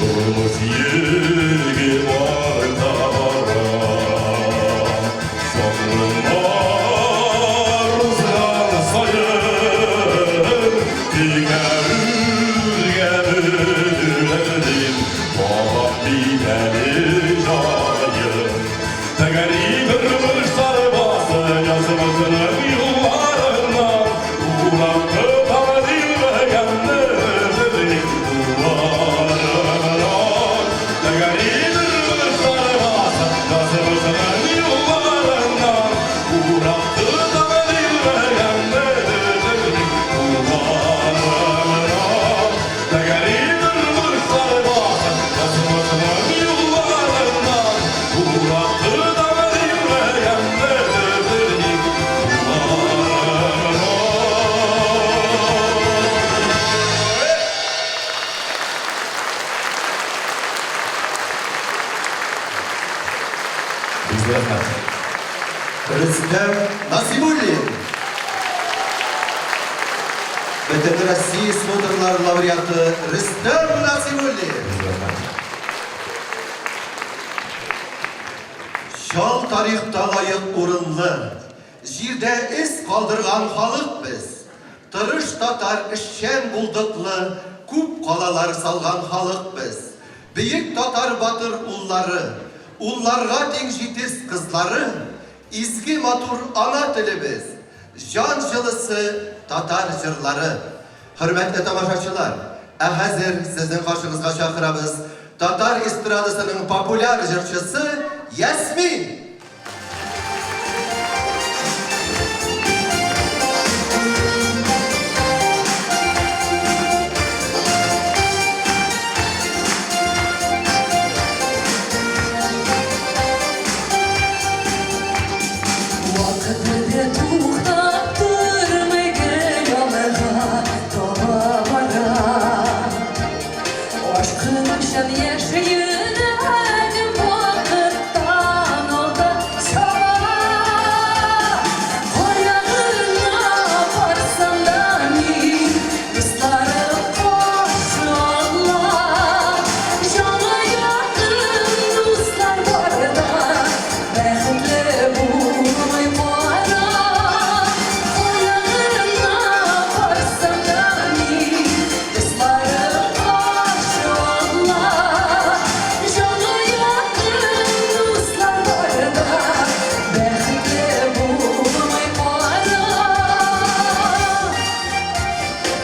Тормыш йөге арта бара, чакрымнар узган саен, тик үргә бөгелдем, табам мин әле җаен. Тәгәри тормыш арбасы, язмышның юлларыннан, уратты да дилбегәмне төшерми кулларымнан. Тәгәри тормыш арбасы, язмышның юлларыннан, уратты да дилбегәмне төшерми кулларымнан. Тәгәри тормыш арбасы, язмышның юлларыннан, уратты да дилбегәмне төшерми кулларымнан. Бик зур рәхмәт. Рөстәм Насибуллин. Бөтен Россия смотрлар лауреаты Рөстәм Насибуллин. Рәхмәт. Чал тарихта лаек урынлы, җирдә эз калдырган халык без. Тырыш татар, эшчән, булдыклы, күп калалар салган халык без. Бөек татар батыр уллары, улларга тиң җитез кызлары, изге матур ана телебез, җан җылысы татар җырлары. Хөрмәтле тамашачылар, ә хәзер сезнең каршыгызга чакырабыз татар эстрадасының популяр җырчысы Ясмин. Вакыт бер туктап тормый, гел алга таба бара. Ашкынучан яшь йөрәгем вакыттан алда.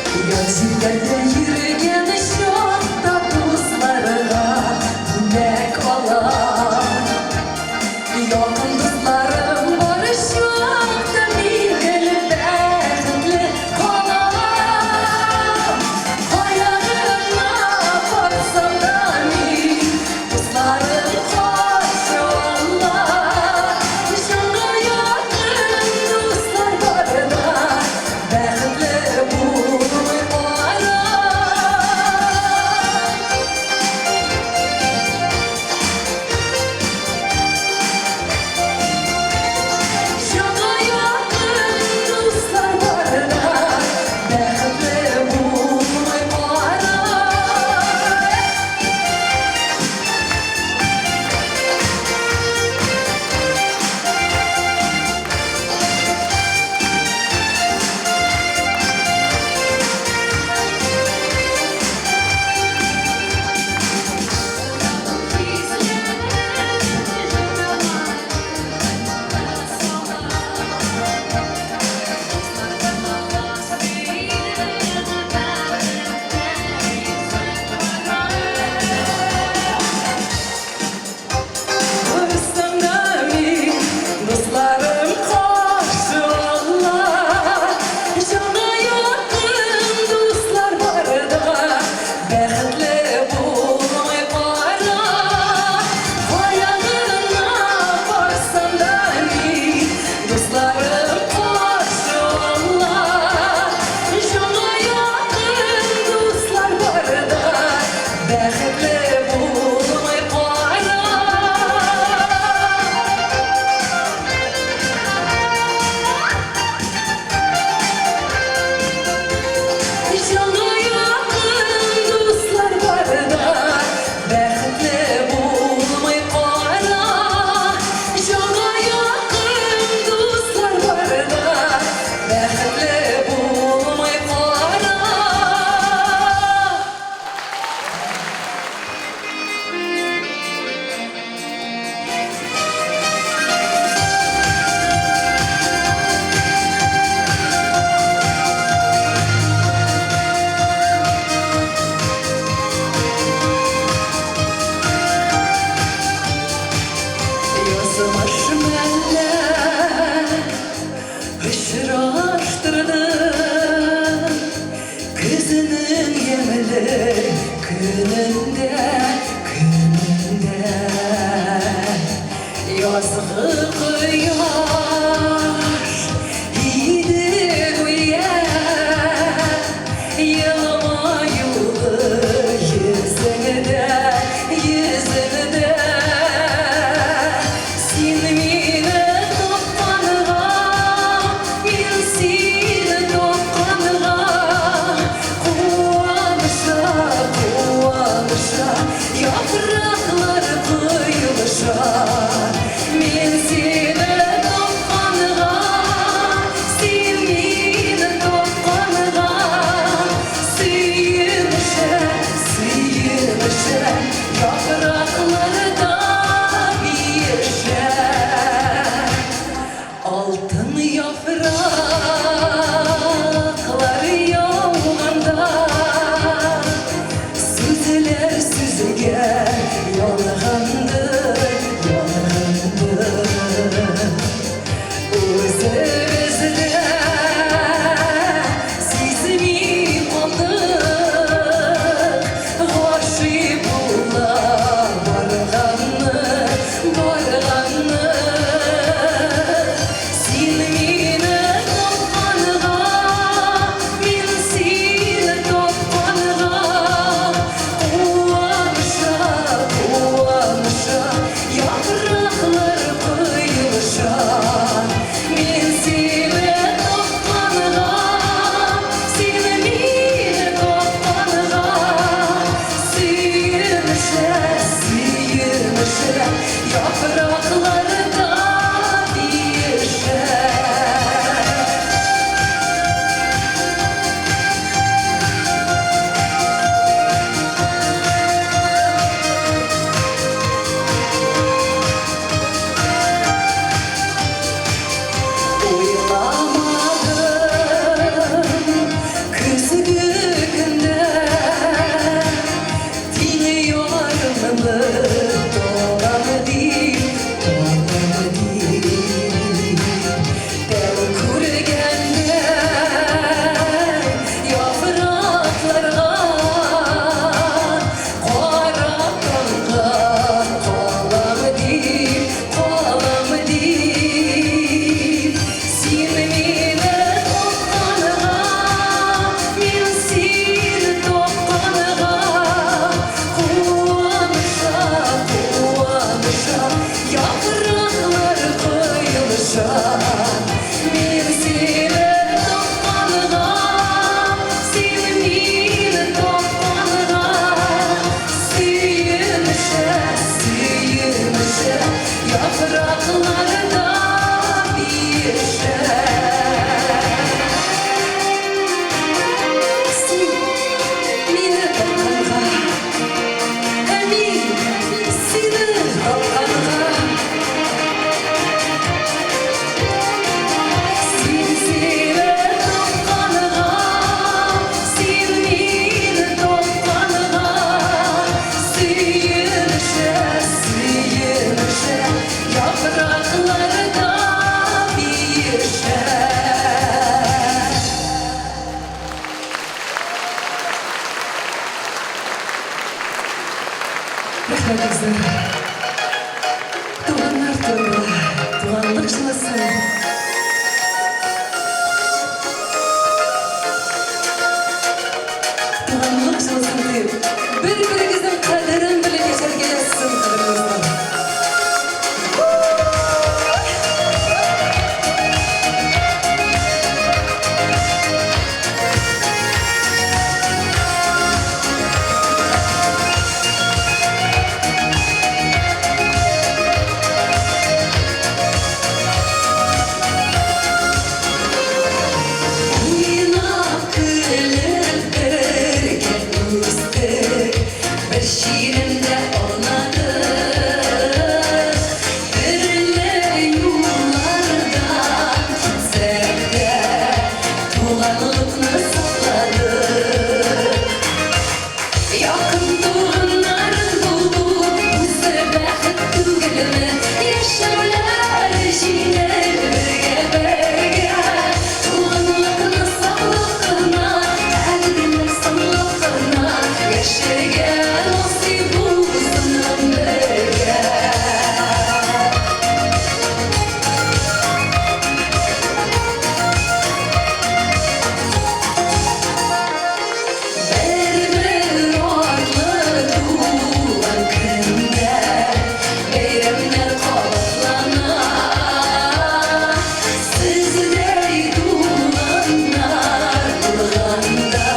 Ят җирләрдә йөргән чакта дусларга бүләк алам. Якын дусларым бар чакта мин гел бәхетле калам. Кая гына барсам да мин дусларым каршы ала. Җанга якын дуслар барда бәхетле булмый кара. Җанга якын дуслар барда бәхетле булмый кара. Барсам да мин, дусларым каршы ала. Җанга якын дуслар барда бәхетле булмый кара. Кая гына барсам да мин, дусларым каршы ала. Җанга якын дуслар барда бәхетле булмый кара. Җанга якын дуслар барда бәхетле булмый кара. Җанга якын дуслар барда бәхетле булмый кара. Язмыш мәллә очраштырды Көзенең ямьле көнендә, көнендә. Язгы кояш иде гүя, Елмаюлы йөзеңдә, йөзеңдә. Син мине тапканга, мин сине тапканга, Куаныша, куаныша. Рәхмәт бик зур. Туганнар турында, туганлык җылысы. Туганлык җылысын тоеп, бер-берегезнең кадерен белеп яшәргә язсын, кадерле дуслар. Уйнап, көлеп бергә үстек, бер чирәмдә аунадык. Төрле юллардан китсәк тә, туганлыкны сакладык. Якын туганнарың булу үзе бәхет түгелме? Яшәүләр җиңел бергә-бергә. Туганлыкны саклап кына, кадерләп санлап кына яшәргә насыйп булсын гомергә. Бер-бер артлы туган көннәр, бәйрәмнәр кабатлана. Сездәй туганнар булганда,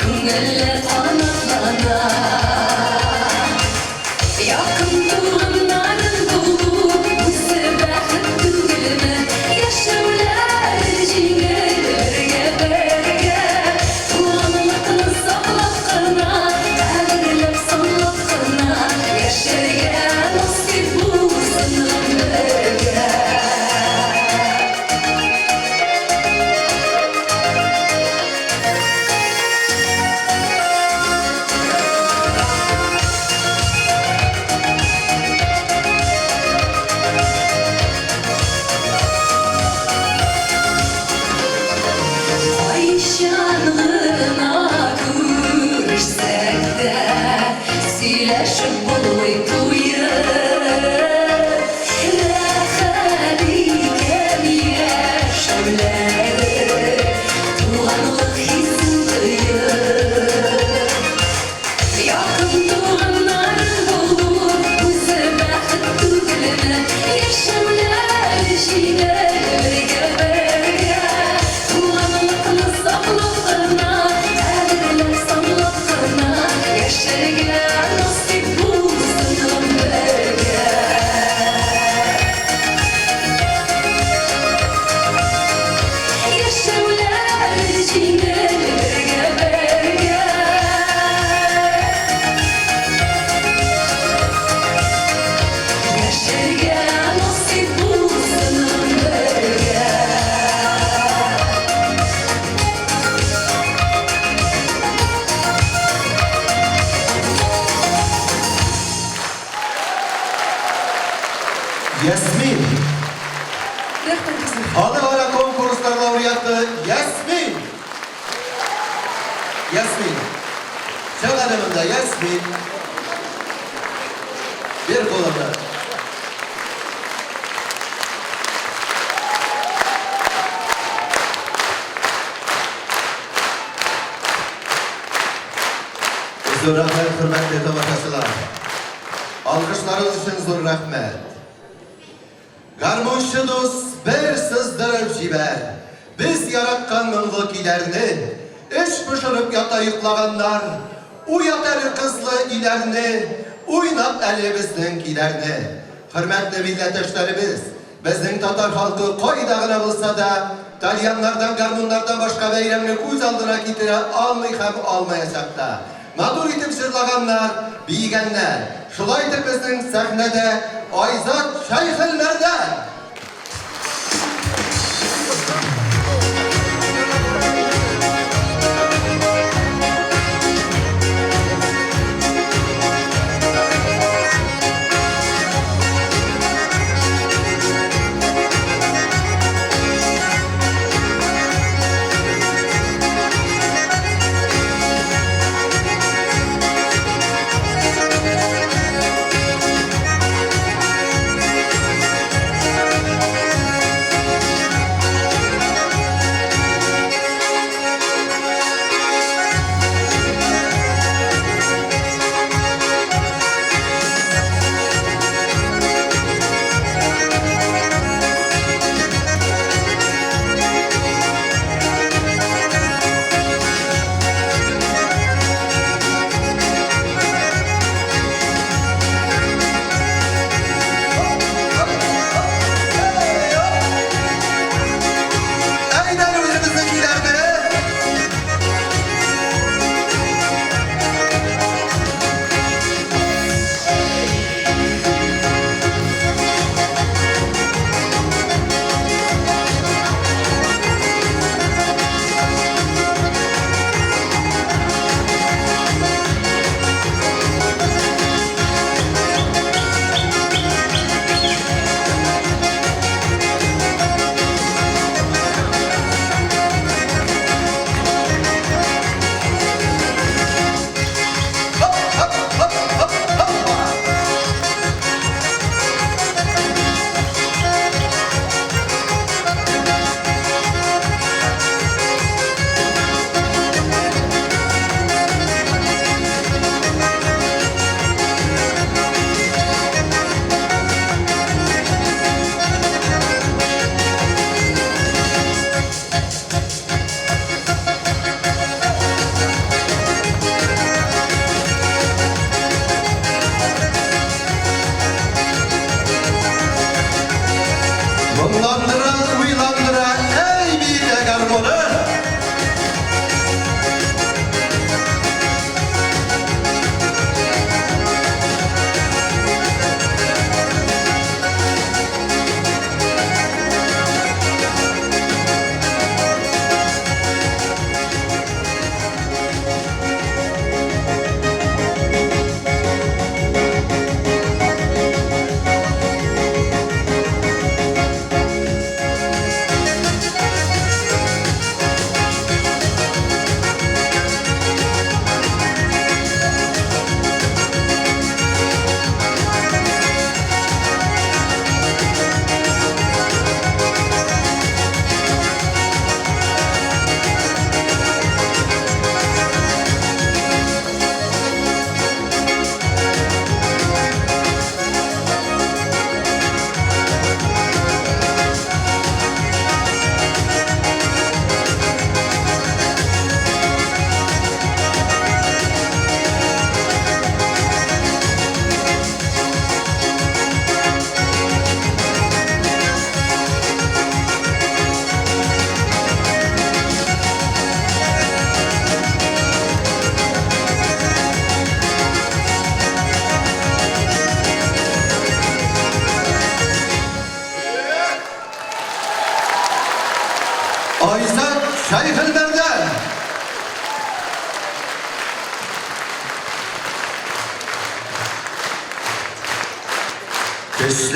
күңелләр канатлана. Якын туганнарың булу үзе бәхет түгелме? Яшәүләр җиңел бергә-бергә. Туганлыкны саклап кына, кадерләп санлап кына яшәргә насыйп булсын гомергә. Кайчан гына күрешсәк тә, сөйләшеп булмый туеп. Рәхәт икән яшәүләре, туганлык хисен тоеп. Якын туганнарың булу үзе бәхет түгелме? Яшәүләр җиңел бергә-бергә. Туганлыкны саклап кына, кадерләп санлап кына яшәргә насыйп булсын гомергә. Яшәүләр җиңел бергә-бергә. Яшәргә насыйп булсын гомергә. Ясмин. Рәхмәт бик зур. Халыкара конкурслар лауреаты Ясмин. Ясмин. Чык әле монда, Ясмин. Бир кулыңны. Зур рәхмәт, хөрмәтле тамашачылар. Алкышларыгыз өчен зур рәхмәт. Гармунчы дус, бер сыздырып җибәр. Без яраткан моңлы көйләрне. Эч пошырып ята йоклаганнар. Уят әле кызлы өйләрне, Уйнат әле безнең көйләрне. Хөрмәтле милләттәшләребез, безнең татар халкы кайда гына булса да, тальяннардан, гармуннардан башка бәйрәмне күз алдына китерә алмый һәм алмаячак та. Матур итеп җырлаганнар, биегәннәр. Шулай итеп безнең сәхнәдә Айзат Шәйхелмәрдән!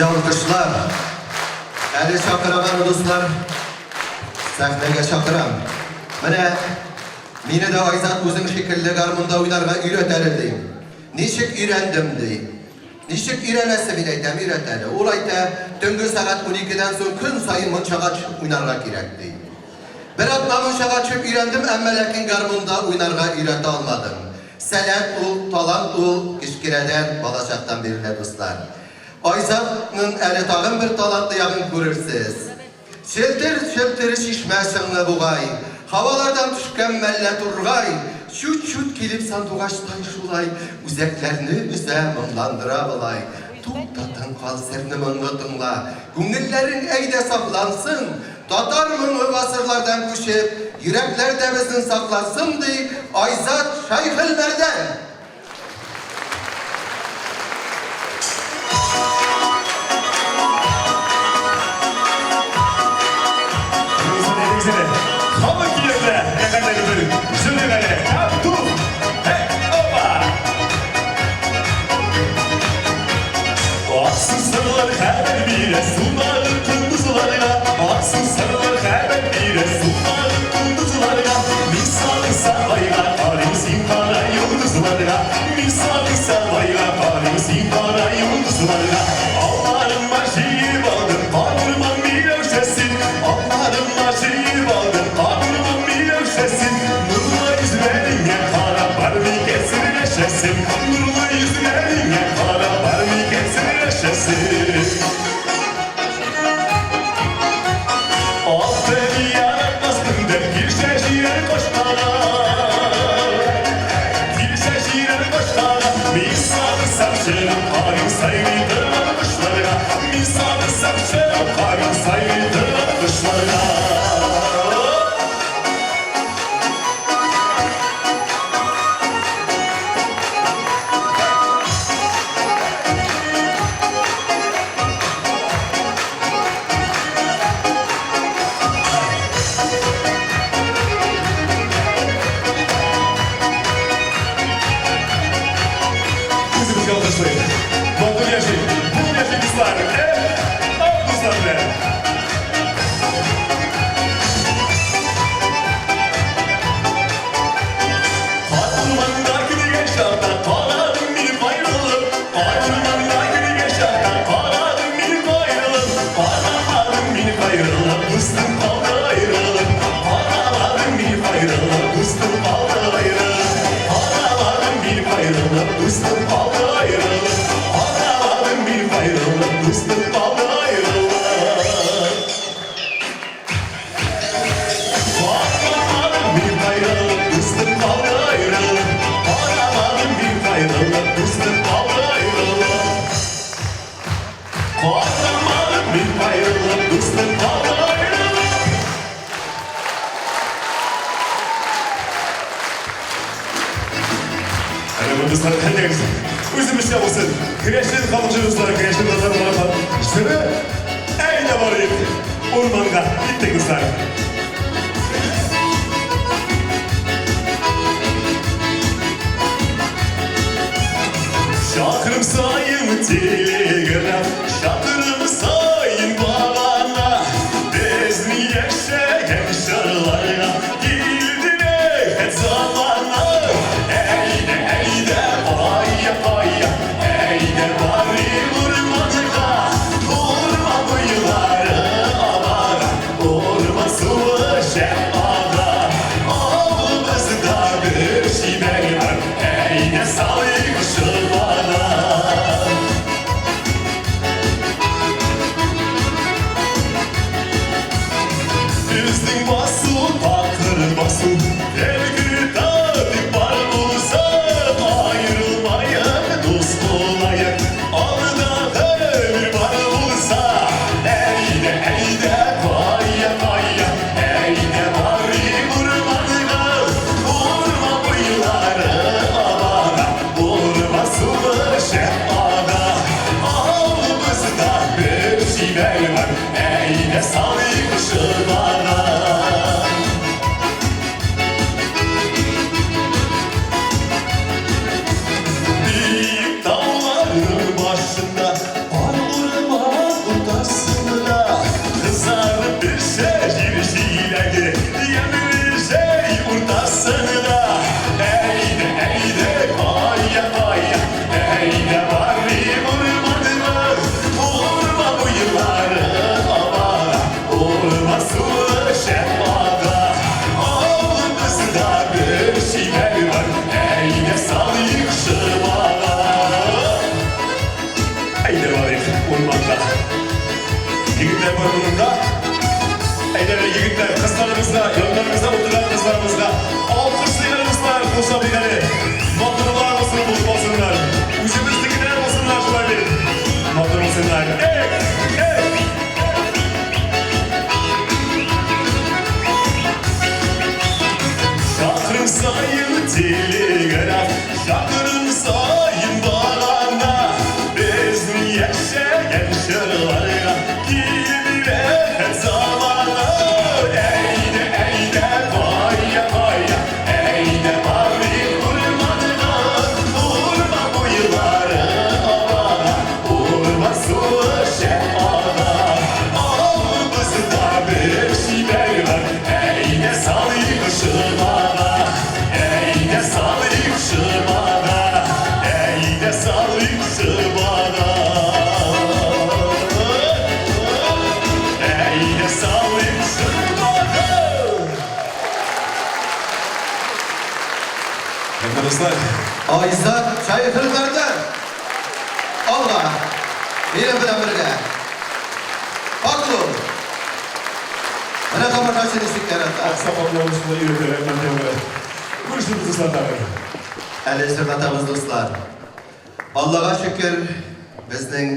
Көчле алкышлар. Әле чакырам аны, дуслар. Сәхнәгә чакырам. Менә мине дә Айзат үзең шикелле гармунда уйнарга өйрәт әле, дим. Ничек өйрәндем, ди. Ничек өйрәнәсе, мин әйтәм, өйрәт әле. Ул әйтә, төнге сәгать уникедән соң көн саен мунчага төшеп уйнарга кирәк, ди. Бер атна мунчага төшеп өйрәндем, әмма ләкин гармунда уйнарга өйрәтә алмадым. Сәләт ул, талант ул кечкенәдән, балачактан бирелә, дуслар. Айзатның әле тагын бер талантлы ягын күрерсез. Челтер-челтер чишмә чыңлы бугай, Һавалардан төшкән мәллә тургай, Чүт-чүт килеп сандугачтай шулай, Үзәкләрне өзә, моңландыра болай. Тукта, тын кал, серне моңлы тыңла, Күңелләрең әйдә сафлансын, Татар моңы гасырлардан күчеп, Йөрәкләрдә безнең саклансын, ди Айзат Шәйхелмәрдән. кушабыйк әле. Матурлар булсын, бушмасыннар. Үзебезнекеләр булсыннар шулай бит. Матур булсыннар. Эй, эй! Чакрым саен телеграф, чакрым саен багана. Безнең яшәгән чорларга килеп рәхәт замана. Әйдә, әйдә, кая, кая, әйдә барыйк урманга. Урман буйлары алана, урман суы шәп ага. Авылыбызда бер чибәр бар, әйдә салыйк шыбага. Әйдә салыйк шыбага, әйдә салыйк шыбага. Әйдә салыйк шыбага. Рәхмәт, дуслар. Айзат Шәйхелмәрдән. Алга. Минем белән бергә. Поклон. Менә тамашачы ничек ярата. Аксакаллар шулай өйрәтә, рәхмәт яугыры. Күрешербез, дуслар, тагын. Әле җырлатабыз, дуслар. Аллага шөкер, безнең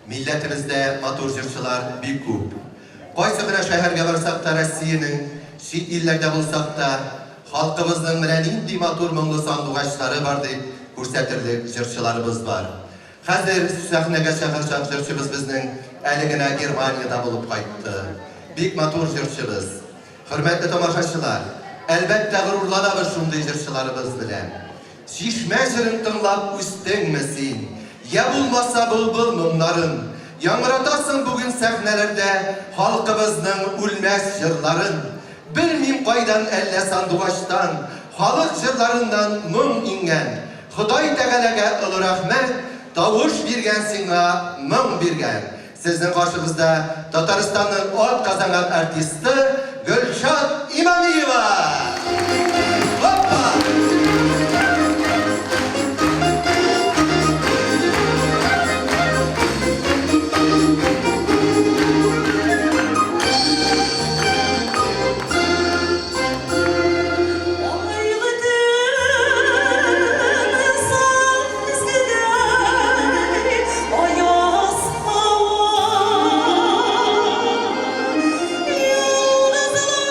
милләтебездә матур җырчылар бик күп. Кайсы гына шәһәргә барсак та Россиянең, чит илләрдә булсак та, халкыбызның менә нинди матур моңлы сандугачлары бар дип күрсәтерлек җырчыларыбыз бар. Хәзер сәхнәгә чыгачак җырчыбыз безнең әле генә Германиядә булып кайтты. Бик матур җырчыбыз. Хөрмәтле тамашачылар, әлбәттә горурланабыз шундый җырчыларыбыз белән. Чишмә җырын тыңлап үстеңме син, я булмаса былбыл моңнарын? Яңгыратасың бүген сәхнәләрдә халкыбызның үлмәс җырларын. Белмим кайдан, әллә сандугачтан, халык җырларыннан моң иңгән. Ходай Тәгаләгә олы рәхмәт, тавыш биргән сиңа, моң биргән. Сезнең каршыгызда Татарстанның атказанган артисты Гөлшат Имамиева! Опа! Айлы төн саф көзгедәй аяз һава. Йолдызлар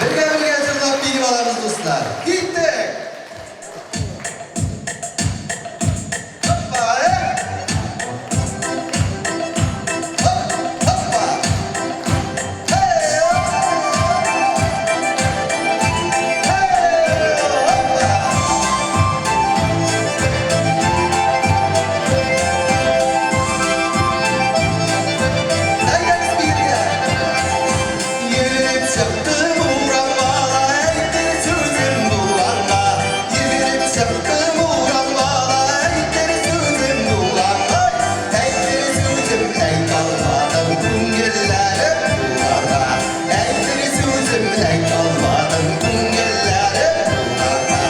Бергә-бергә җырлап биеп алабыз, дуслар. Киттек! Хоппа, э! Хоп, хоппа! Эй, оп! Эй, хоппа! Әйдәгез биергә! Йөгереп чыктым урамга, әйтер сүзем булганга. Йөгереп чыктым урамга, әйтер сүзем булганга. Әйтер сүзем әйтә алмадым, күңелләрем тулганга. Әйтер сүзем әйтә алмадым, күңелләрем тулганга.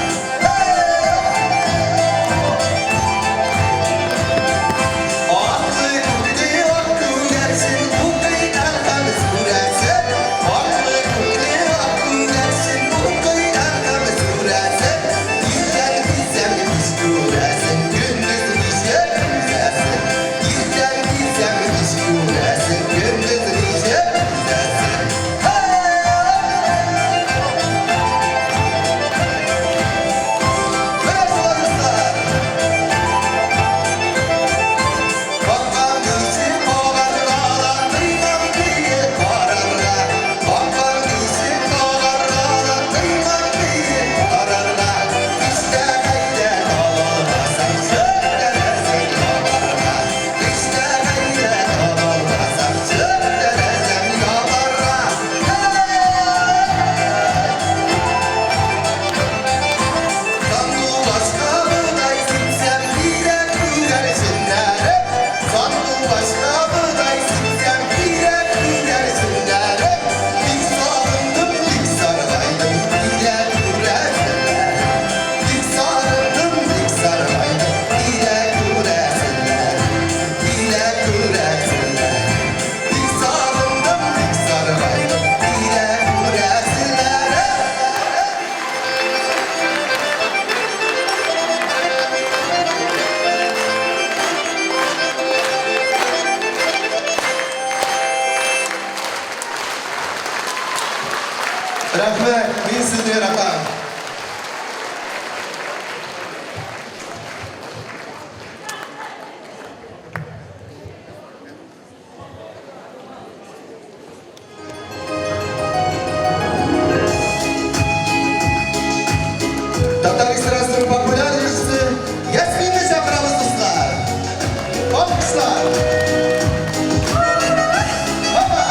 Атлы күкле ак күгәрчен укый Әлхәм сүрәсен. Атлы күкле ак күгәрчен укый Әлхәм сүрәсен. Иртән килсәң кич күрәсең, көндез ничек күзәсең. Иртән килсәң кич күрәсең, көндез ничек күзәсең. Менә шулай, дуслар. Капкам ишек кагарга да тыймам көе карарга. Капкам ишек кагарга да тыймам көе карарга. Эштә әйдә табалмасаң, чөптәрәсең ябарга. Эштә әйдә табалмасаң, чөптәрәсең ябарга. Сандугачка бодай сипсәм, бирә күгәрченнәрем. Сандугачка бодай сипсәм, бирә күгәрченнәрем. Бик сагындым, бик саргайдым, бирә күрәсеннәрем. Бик сагындым, бик саргайдым, бирә күрәсеннәрем. Бирә күрәсеннәрем. Бик сагындым, бик саргайдым, бирә күрәсеннәрем. Рәхмәт, мин сезне яратам. Татар эстрадасының популяр җырчысы Ясминне чакырабыз, дуслар. Алкышлар. Хопа!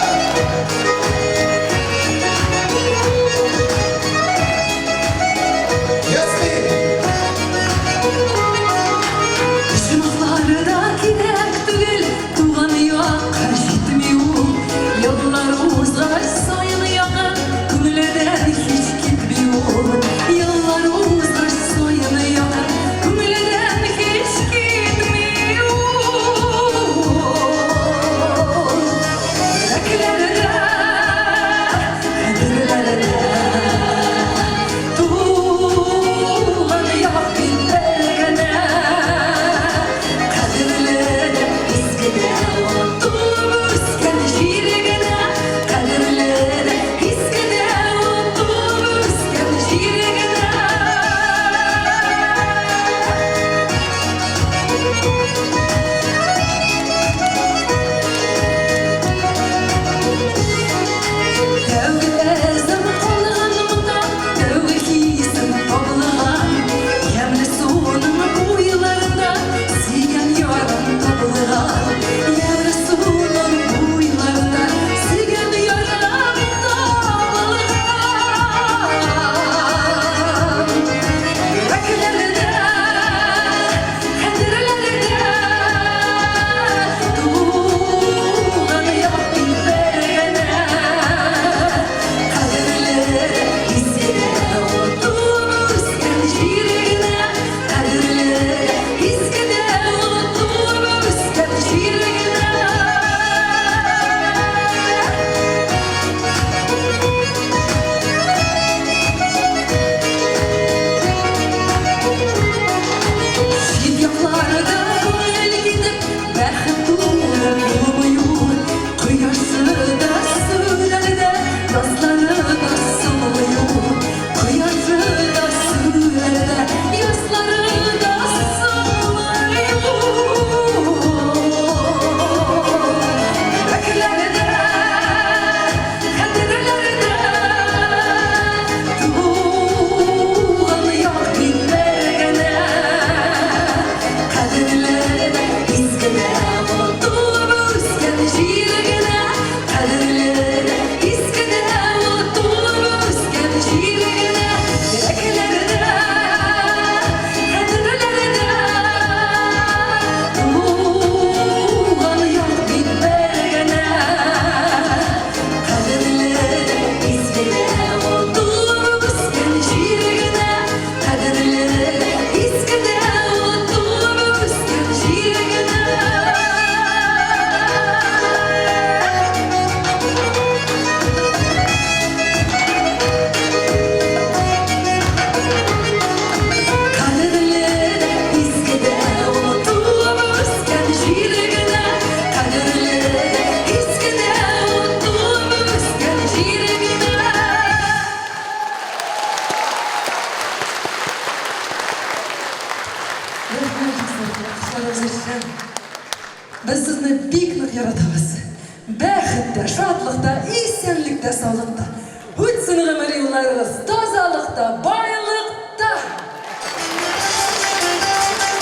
юлларыгыз тазалыкта, байлыкта!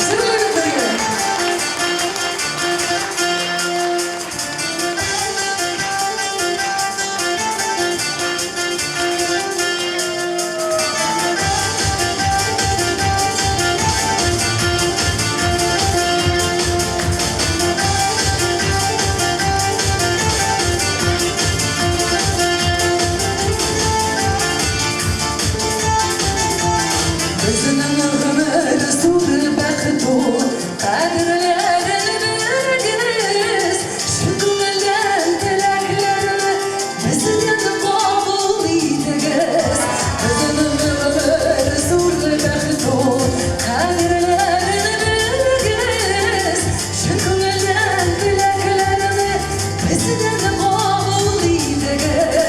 Җырлыйбыз бергә! Безнең гомер зур бәхет ул, кадерләрен белегез, чын күңелдән теләкләрне бездән кабул итегез. Безнең гомер зур бәхет ул, кадерләрен белегез, чын күңелдән теләкләрне бездән кабул итегез.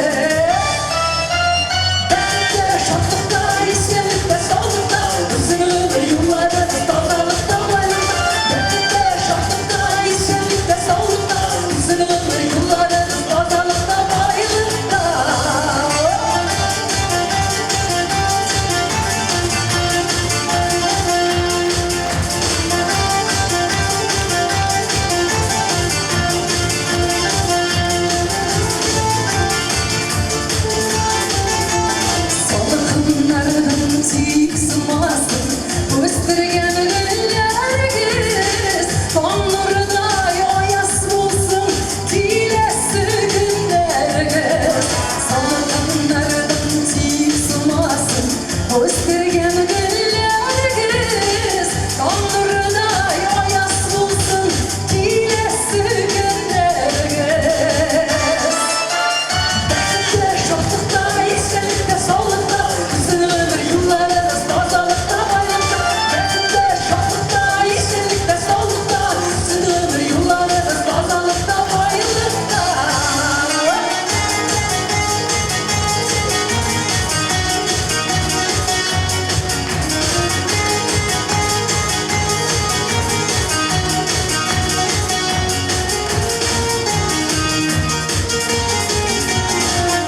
Бәхеттә, шатлыкта, исәнлектә, саулыкта, безнең гомер юлларыбыз тазалыкта, байлыкта. Бәхеттә, шатлыкта, исәнлектә, саулыкта, безнең гомер юлларыбыз тазалыкта, байлыкта. Салкыннардан тик сынмасын үстергән гөлләрегез, таң нурыдай аяз булсын киләсе көннәрегез. Салкыннардан тик сынмасын үстергән гөлләрегез, таң нурыдай аяз булсын киләсе көннәрегез. Бәхеттә, шатлыкта, исәнлектә, саулыкта, безнең гомер юлларыбыз тазалыкта, байлыкта. Бәхеттә, шатлыкта, исәнлектә, саулыкта, безнең гомер юлларыбыз тазалыкта, байлыкта.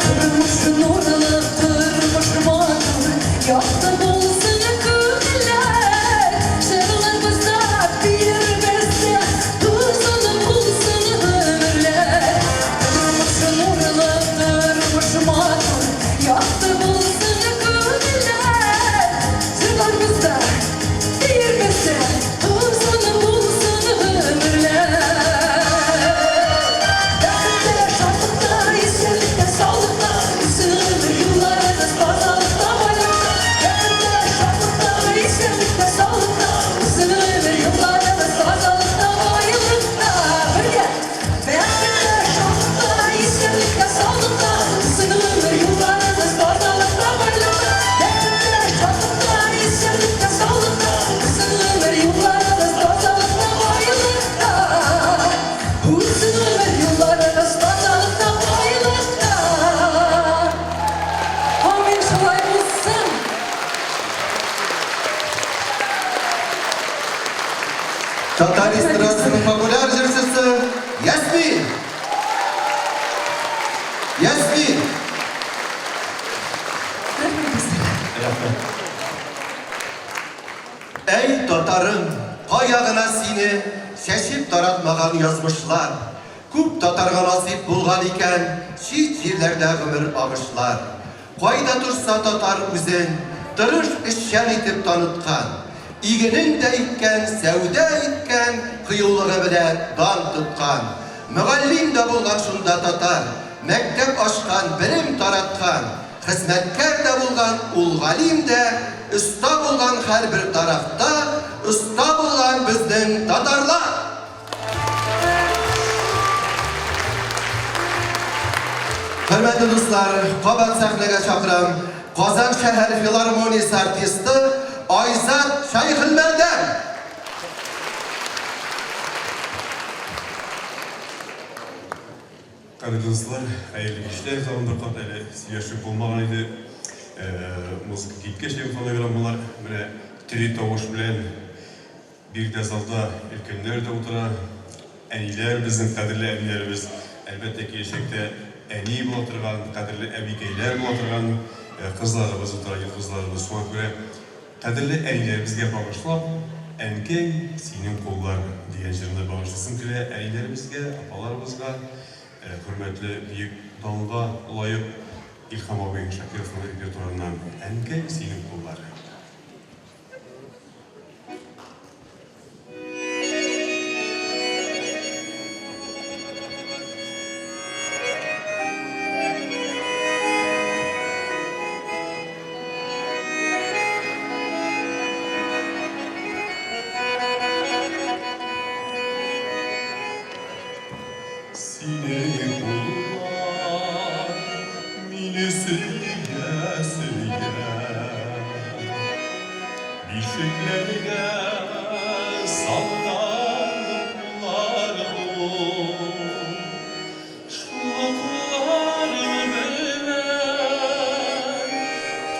Тормыш нурлы, тормыш матур, якты булсын күңелләр. Җырларыбызда, биюебездә тозлы булсын гомерләр. Тормыш нурлы, тормыш матур, якты булсын күңелләр. Җырларыбызда, биюебездә тозлы булсын гомерләр. Бәхеттә, шатлыкта, исәнлектә, саулыкта, безнең гомер юлларыбыз тазалыкта, байлыкта. Бәхеттә, шатлыкта, исәнлектә, саулыкта, безнең гомер юлларыбыз тазалыкта, байлыкта. Бергә! Бәхеттә, шатлыкта, исәнлектә, саулыкта, безнең гомер юлларыбыз тазалыкта, байлыкта. Бәхеттә, шатлыкта, исәнлектә, саулыкта, безнең гомер юлларыбыз тазалыкта, байлыкта. Безнең гомер юлларыбыз тазалыкта, байлыкта. Амин, шулай булсын. Татар эстрадасының популяр җырчысы Ясмин! Ясмин! Рәхмәт. Әй, татарым, кая гына сине чәчеп таратмаган язмышлар. Күп татарга насыйп булган икән чит җирләрдә гомер агышлар. Кайда торса татар үзен тырыш эшчән итеп таныткан. Игенен дә иккән, сәүдә иткән, кыюлыгы белән дан тоткан. Мөгаллим дә булган шунда татар, мәктәп ачкан, белем тараткан. Хезмәткәр дә булган, ул галим дә, оста булган һәрбер тарафта, оста булган безнең татарлар! Хөрмәтле дуслар, кабат сәхнәгә чакырам Казан шәһәр филармониясе артисты Айзат Шәйхелмәрдән! Кадерле дуслар, хәерле кичләр. Тагын бер кат әле сөйләшеп булмаган иде. Музыка киткәч, фонограммалар менә тере тавыш белән биредә залда өлкәннәр дә утыра. Әниләр, безнең кадерле әниләребез, әлбәттә, киләчәктә әни була торган, кадерле әбикәйләр була торган. кызларыбыз утыра, йолдызларыбыз. Шуңа күрә кадерле әниләребезгә багышлап, Әнкәй, синең куллар дигән җырны багышлыйсым килә әниләребезгә, апаларыбызга, хөрмәтле бөек данга лаек Илһам абый Шакировның репертуарыннан Әнкәй, синең куллар. Синең куллар мине сөя-сөя, Бишекләргә салган куллар ул. Шул кулларың белән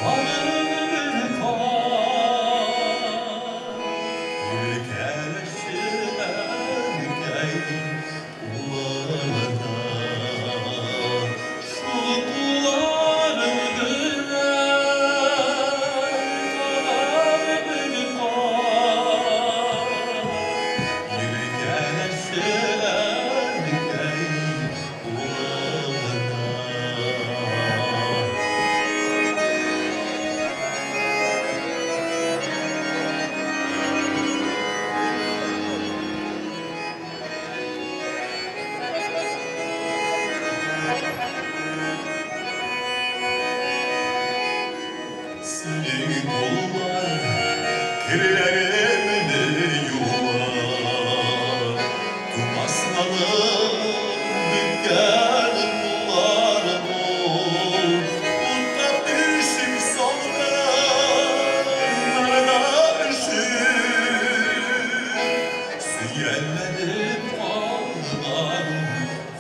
тагын бер кат Иркәләшче, әнкәй, улыңны. Шул кулларың белән тагын бер кат Иркәләшче, әнкәй, улыңны. Синең куллар керләремне юа, Тупасланып беткән куллар ул. Утка төшеп салкыннарда өшеп, Сөялләнеп калган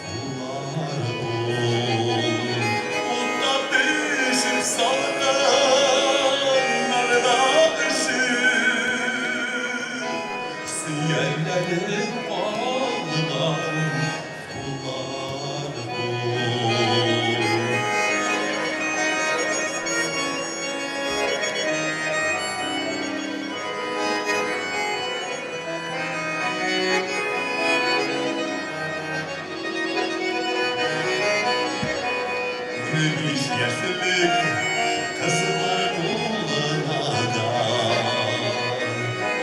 куллар ул. Утка төшеп салкыннарда өшеп, Сөялләнеп калган куллар ул. 15 яшьлек кызлар кулына да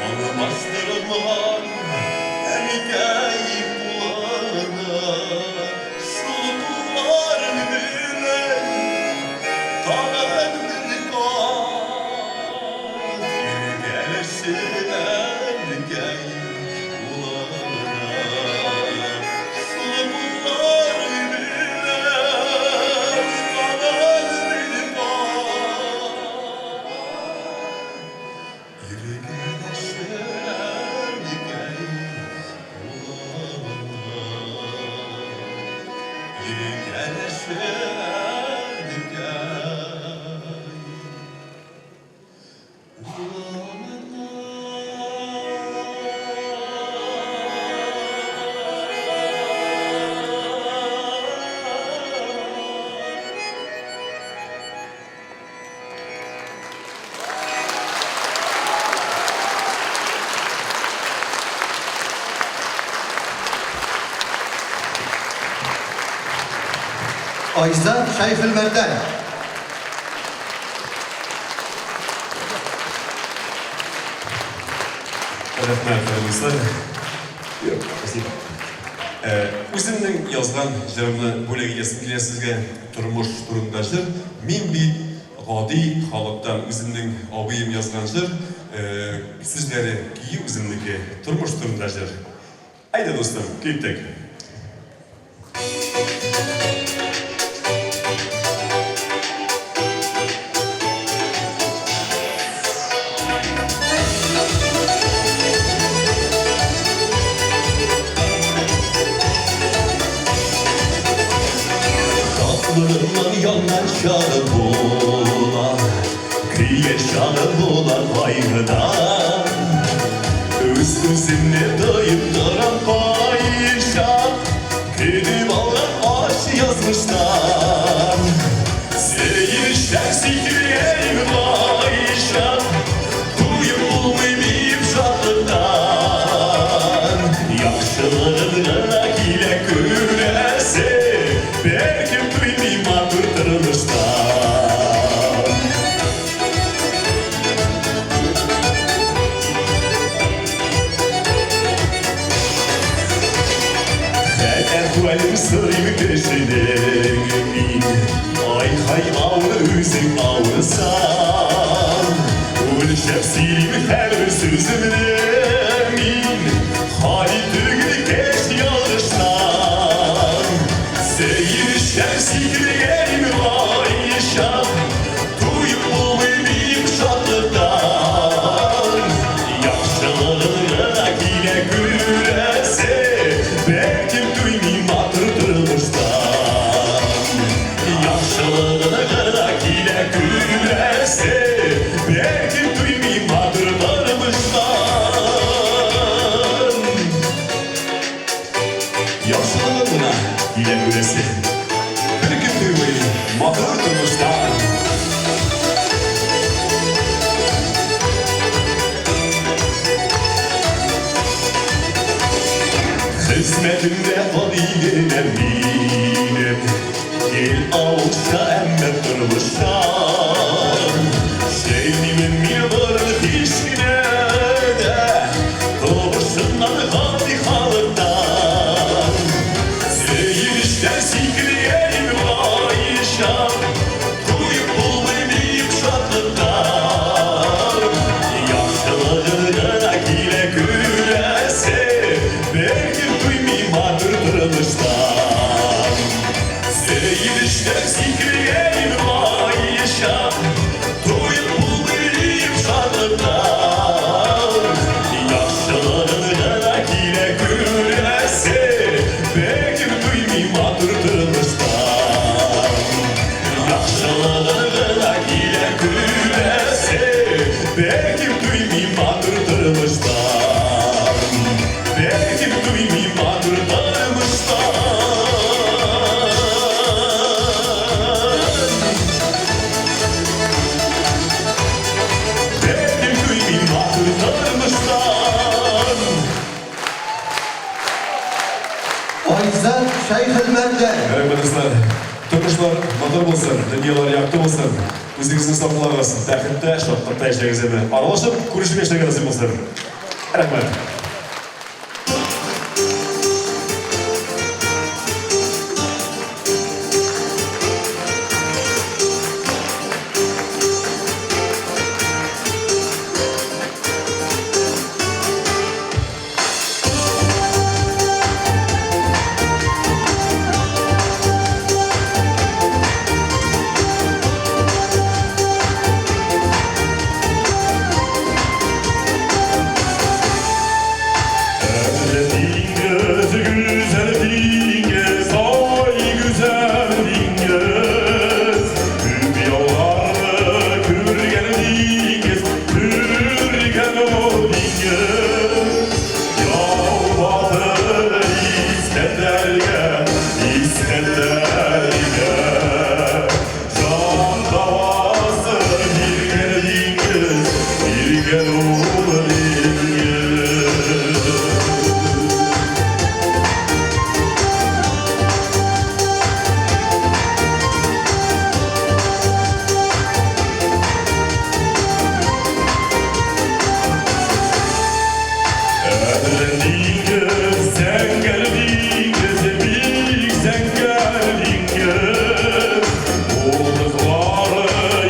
Алмаштырылган әнкәй кулына. Шул кулларың белән тагын бер кат Иркәләшче, әнкәй, улыңны. Шул кулларың белән тагын бер кат Иркәләшче, әнкәй, улыңны. Иркәләшче, әнкәй, улыңны. Айзат Шәйхелмәрдән. Рәхмәт, дуслар. Юк, спасибо. Үземнең язган җырымны бүләк итәсем килә сезгә. Тормыш турында җыр. Мин бит гади халыктан, үземнең абыем язган җыр. Сүзләре, көе үземнеке. Тормыш турында җыр. Әйдә, дустым, киттек. Татлыларның янган чагы була, Көйгән чагы була кайгыдан. Үз-үземне тоеп торам кайчак, Көтеп алган ач язмыштан. Сөешсәң, сөйкемле. укысам. Үлчәп сөйлим һәрбер сүземне мин, Хали түгел кеш ялгыштан. Сөенечләр сикергән кайчак, Туеп булмый бик шатлыктан. Яхшылыгын гына килә күрәсе, Беркем туймый матур тормыштан. Яхшылыгын гына килә күрәсе, Беркем туймый матур тормыштан. Яхшылыгын гына килә күрәсе, Беркем туймый матур тормыштан. Хезмәтемдә гади генә минем, Гел авылча, әмма тормыштан. Сөйлимен мин барын һич кенә дә, Тормышымнан гади халыктан. Сөенечтән сикергән кайчак, Туеп булмый бик шатлыктан. Яхшылыгын гына килә күрәсе, Беркем туймый матур тормыштан. Сөенечтән сикергән кайчак, Туеп булмый бик шатлыктан. Яхшылыгын гына килә күрәсе, Беркем туймый матур тормыштан. Яхшылыгын гына килә күрәсе, Беркем туймый матур тормыштан. Беркем туймый матур тормыштан. Беркем туймый матур тормыштан. Айзат Шәйхелмәрдән. Рәхмәт, дуслар. Тормышлар матур булсын, дөньялар якты булсын. Үзегезне саклагыз, бәхеттә, шатлыкта яшәгез иде. Аралашып, күрешеп яшәргә насыйп булсын. Рәхмәт. Диңгез, гүзәл диңгез, ай гүзәл диңгез. Күп яуларны күргән диңгез, күргән ул диңгез. Яу батыр Искәндәргә, Искәндәргә. Җан дәвасы биргән диңгез, биргән ул диңгез. Диңгез, зәңгәр диңгез, бик зәңгәр диңгез. Булдыклары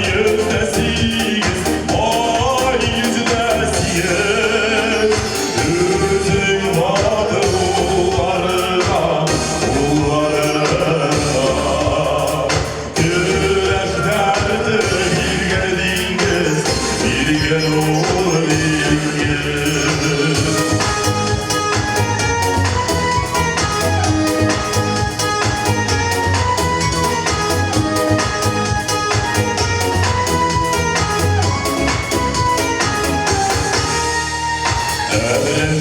108, ай 108. Үзең батыр улларына, улларына. Көрәш дәрте биргән диңгез, биргән ул диңгез.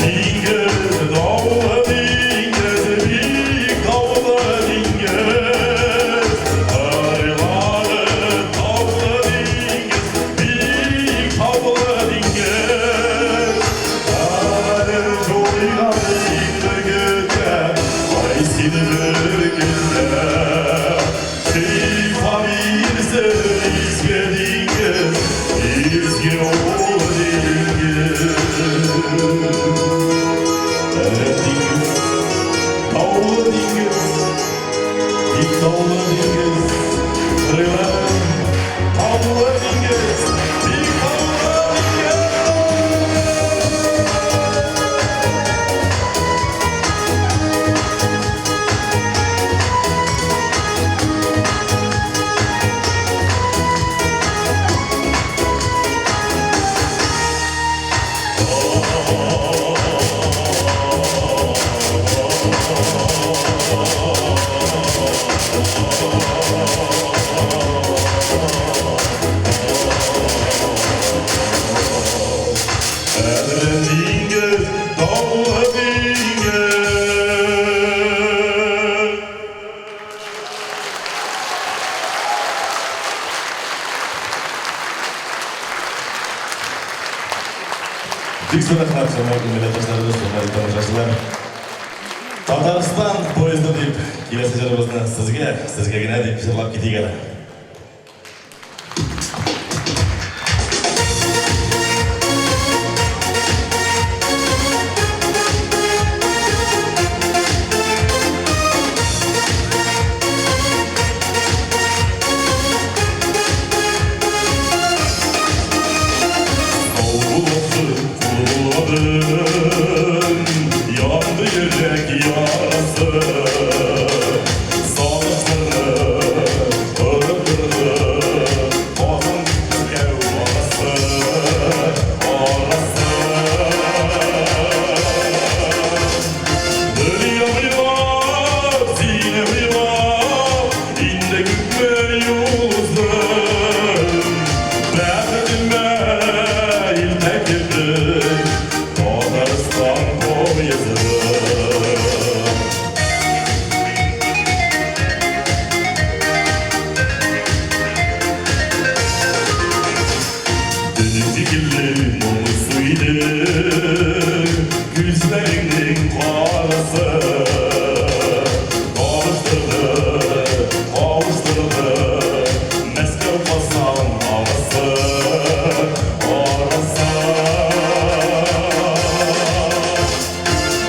Диңгез, даулы диңгез, бик даулы диңгез. Кырлары таулы диңгез, бик таулы. диңгез, тик таулы диңгез. Әрле диңгез, таулы диңгез. Бик зур рәхмәт, хөрмәтле милләттәшләребез, хөрмәтле тамашачылар. Татарстан поезды дип киләсе җырыбызны сезгә, сезгә генә дип җырлап китик әле. Yandı yürek yarası. Salıştırdı, ırıttırdı Kazan ev arası, arası. Dünya uylap, seni uylap, İnde күпме юздым. Бәхетемә илтә кебек Татарстан поезды. Deniz шикелле моңсу иде Күзләреңнең карасы. Кавыштырды, кавыштырды Мәскәү Казан арасы, арасы.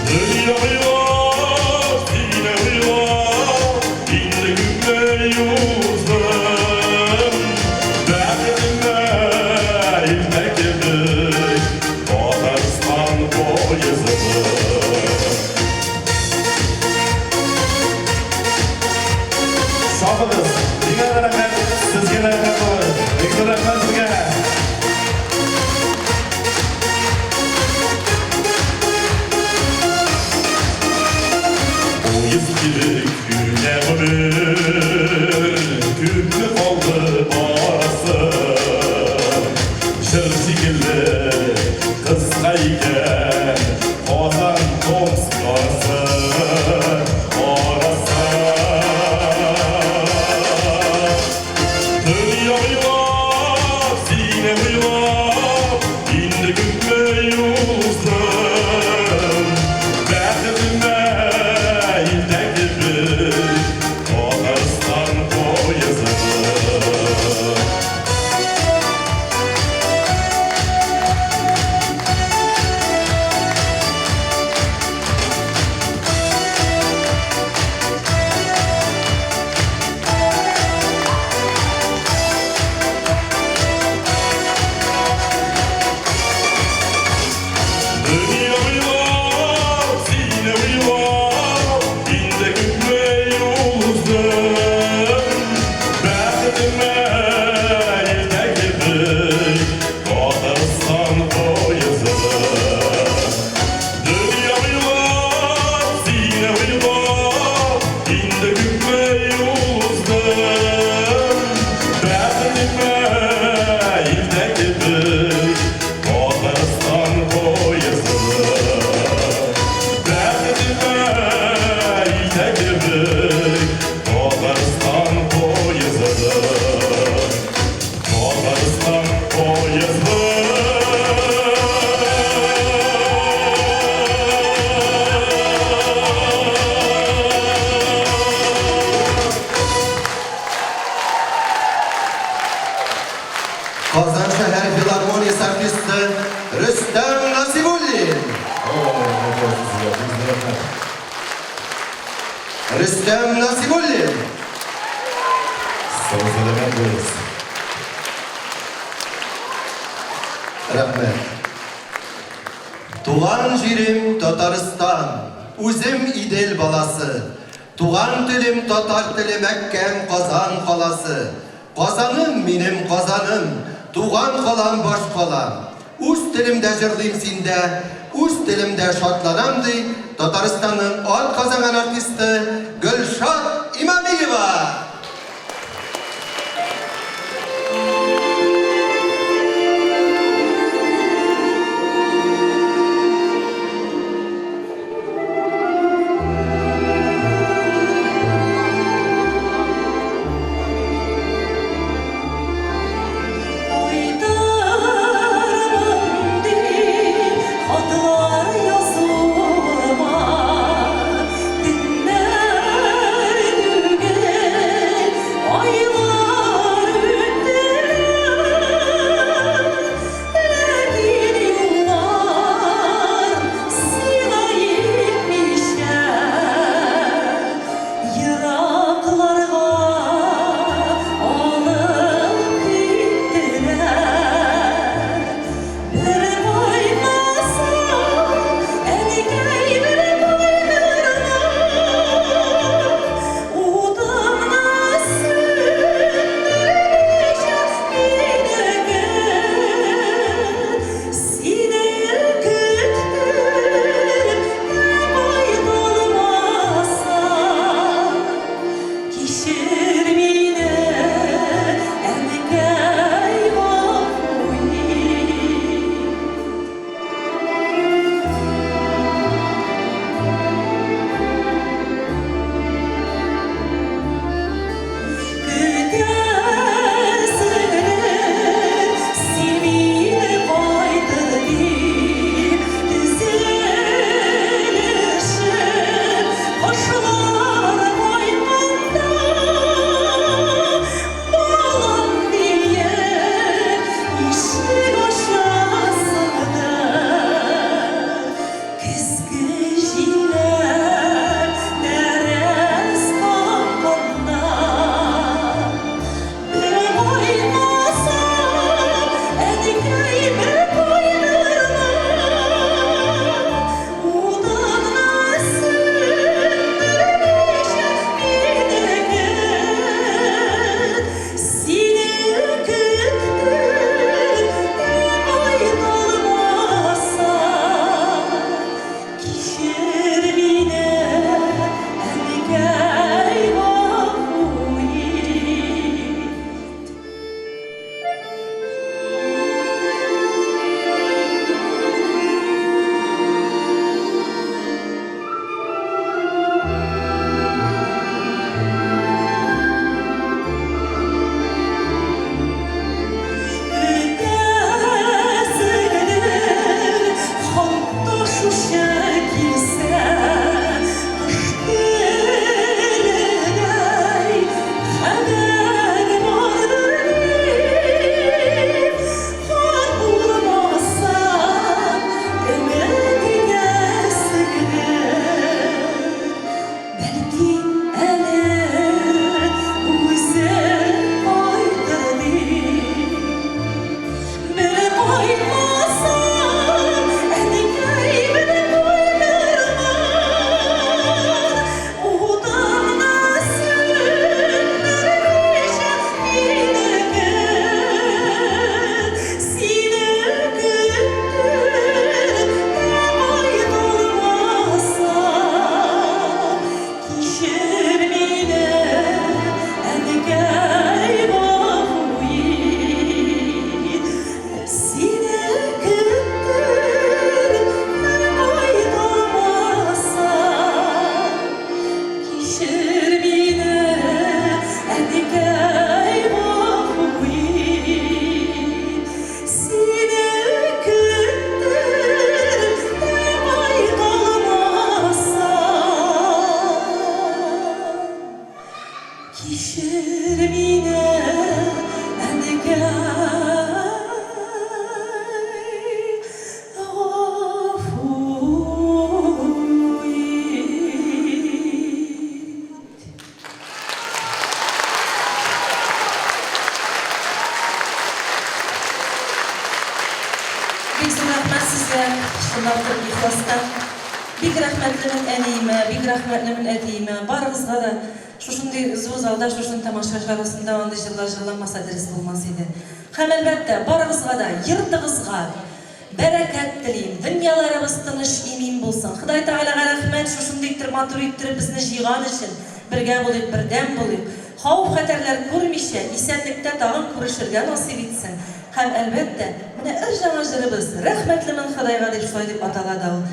Дөнья уйлап, сине уйлап, Инде күпме юздым. Бәхетемә илтә кебек Татарстан поезды. Сафыгыз, миңа да рәхмәт, сезгә дә рәхмәт, бик зур рәхмәт сезгә. Поезд кебек үтә гомер, Күпме калды барасы. Җыр шикелле кыска икән Казан Томск арасы, арасы. Дөнья уйлап, сине уйлап, Инде күпме юздым. Бәхетемә илтә кебек Татарстан поезды. Дөнья уйлап, сине уйлап, Инде күпме юздым. Бәхетемә илтә кебек Татарстан поезды. Дөнья уйлап, сине уйлап, Инде күпме юздым. Бәхетемә илтә кебек Татарстан поезды. Бәхетемә илтә кебек Татарстан поезды. Татарстан поезды. Казан шәһәр филармониясе артисты Рөстәм Насибуллин. Рөстәм Насибуллин. Сау сәламәт булыгыз. Рәхмәт. Туган җирем Татарстан, үзем Идел баласы. Туган телем татар теле Мәккәм Казан каласы. Казаным минем Казаным, туган калам баш калам. Үз телемдә җырлыйм синдә, үз телемдә шатланам, ди Татарстанның атказанган артисты Гөлшат Имамиева. Кайтырмын дип хатлар язуыма, Төннәр түгел, айлар үттеләр. Ләкин юллар сиңа җитмичә, Еракларга алып киттеләр. Бер кайтмасаң, әнкәй, бер кайтырмын. Утыңны сүндермичә мине көт. Сине көттереп кайталмасам, кичер мине, әнкәй, гафу ит. Көтәсеңдер син мине кайтыр дип, Төзелешеп кошлар кайтканда, Балам диеп ишек ачасыңдыр. Көзге җилләр тәрәз какканда, Бер кайтмасаң, әнкәй, бер кайтырмын. Утыңны сүндермичә мине көт. Сине көттереп тә кайталмасам, Кичер мине, әнкәй, гафу ит. Көтәсеңдер, хат ташучы килсә, Кош теледәй хәбәр бардыр дип. Хат булмаса, өмет итәсеңдер. Бәлки әле үзе кайтыр дип. Бер кайтмасаң, әнкәй, бер кайтырмын. Утыңны сүндермичә мине көт. Сине көттереп тә кайталмасам, Кичер мине, әнкәй, гафу ит. Сине Бик зур рәхмәт сезгә, чынлап торып ихластан. Бик рәхмәтлемен әниемә, бик рәхмәтлемен әтиемә, барыгызга да. Шушындый зур залда, шушындый тамаша чарасында андый җырлар җырламаса дөрес булмас иде. Һәм, әлбәттә, барыгызга да, йортыгызга бәрәкәт телим, дөньяларыбыз тыныч, имин булсын. Ходай Тәгаләгә рәхмәт, шушындый иттереп, матур иттереп безне җыйган өчен. Бергә булыйк, бердәм булыйк. Хәвеф-хәтәрләр күрмичә, исәнлектә тагын күрешергә насыйп итсен. Һәм, әлбәттә, менә өр-җаңа җырыбыз, Рәхмәтлемен Ходайга дип шулай дип атала да ул.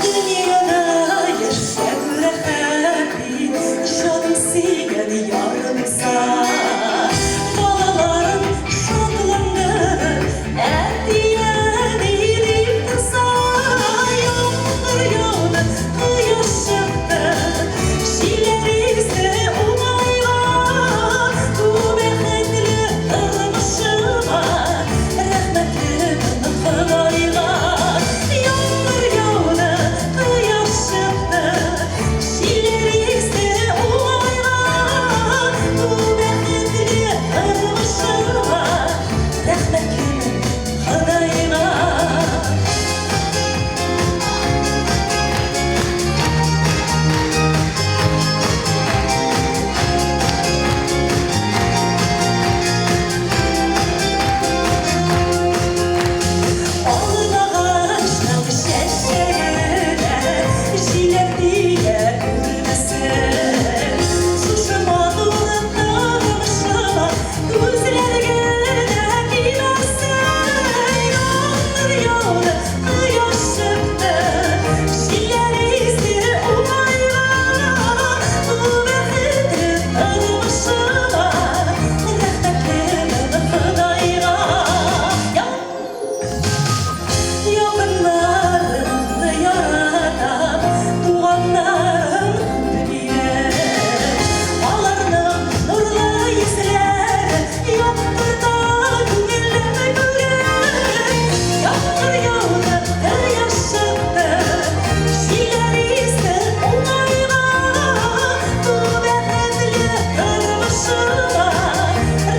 Дөньяда яшәү рәхәт бит, җаның сөйгән яр булса. Балаларың шатландырып, әти-әни дип торса. Яңгыр яуды, кояш чыкты, җилләр исте уңайга. Бу бәхетле тормышыма рәхмәтлемен Ходайга. Яңгыр яуды, кояш чыкты, җилләр исте уңайга. Бу бәхетле тормышыма рәхмәтлемен Ходайга. Алмагачның чәчәгенә җиләк тия күрмәсен. Шушы матур тормышыма күзләр генә тимәсен. Яңгыр яуды, кояш чыкты, җилләр исте уңайга. Бу бәхетле тормышыма рәхмәтлемен Ходайга. Якыннарымны яратам, туганнарым күп минем. Аларның нурлы йөзләре яктырта күңелем бүген. Яңгыр яуды, кояш чыкты, җилләр исте уңайга. Бу бәхетле тормышыма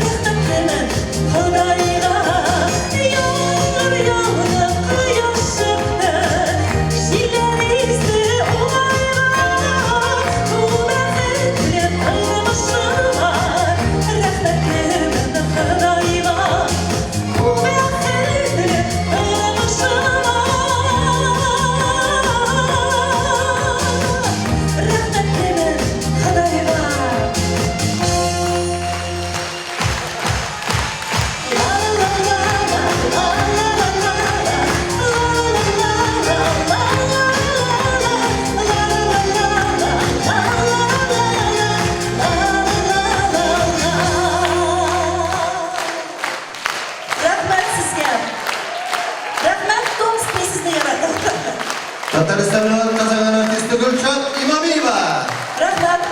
рәхмәтлемен Ходайга. Яңгыр яуды, кояш чыкты, җилләр исте уңайга. Бу бәхетле тормышыма рәхмәтлемен Ходайга. Бу бәхетле тормышыма рәхмәтлемен Ходайга. Рәхмәт сезгә. Рәхмәт, Томск, мин сезне яратам. Татарстанның атказанган артисты Гөлшат Имамиева. Рәхмәт.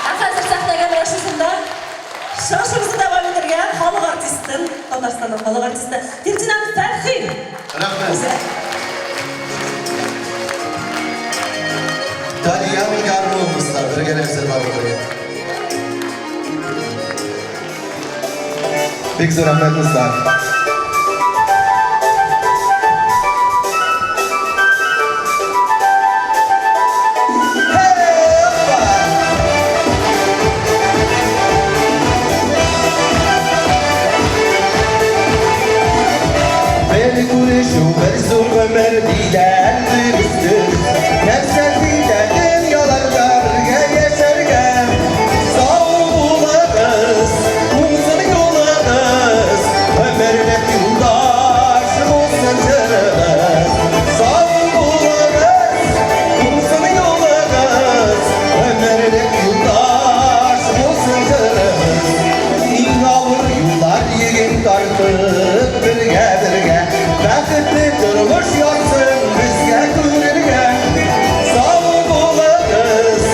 Ә хәзер сәхнәгә менә шушында чыгышыбызны дәвам итәргә халык артистын, Татарстанның халык артисты Фердинанд Фәрхин. Рәхмәт. Тальян гармун дуслар, бергәләп җырлап утырыйк. Бик зур рәхмәт, дуслар. Бер күрешү, бер зур гомер дигән дөрестер. Нәрсә фидә дөньяларда бергә яшәргә. Сау булыгыз, уңсын юлыгыз, гомерлек юлдаш булсын җырыгыз. Сау булыгыз, уңсын юлыгыз, гомерлек юлдаш булсын җырыгыз. Иң авыр юллар йөген тартып, бергә-бергә, бәхетле тормыш язсын безгә күрергә. Сау булыгыз,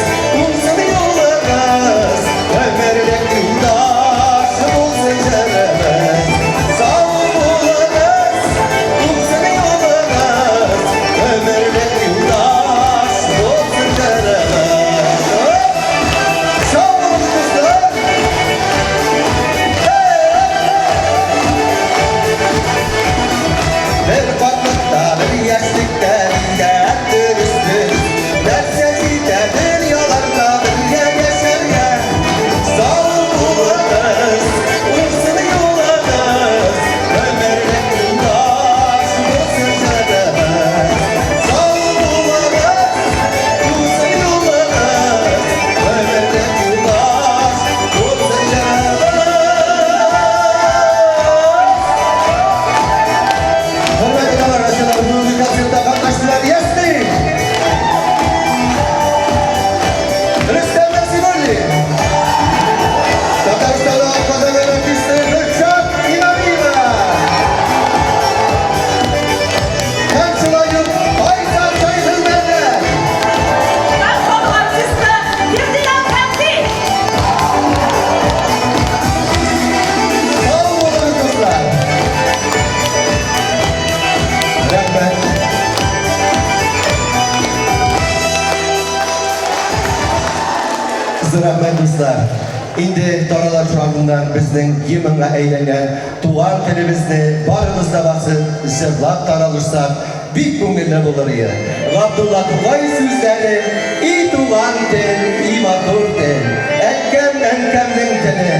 уңсын юлыгыз, гомерлек юлдаш булсын җырыгыз. Рәхмәт, дуслар. Инде таралышу алдыннан безнең гимнга әйләнгән туган телебезне барыбыз да басып, җырлап таралышсак, бик күңелле булыр ие. Габдулла Тукай сүзләре, И туган тел, и матур тел, әткәм, әнкәмнең теле.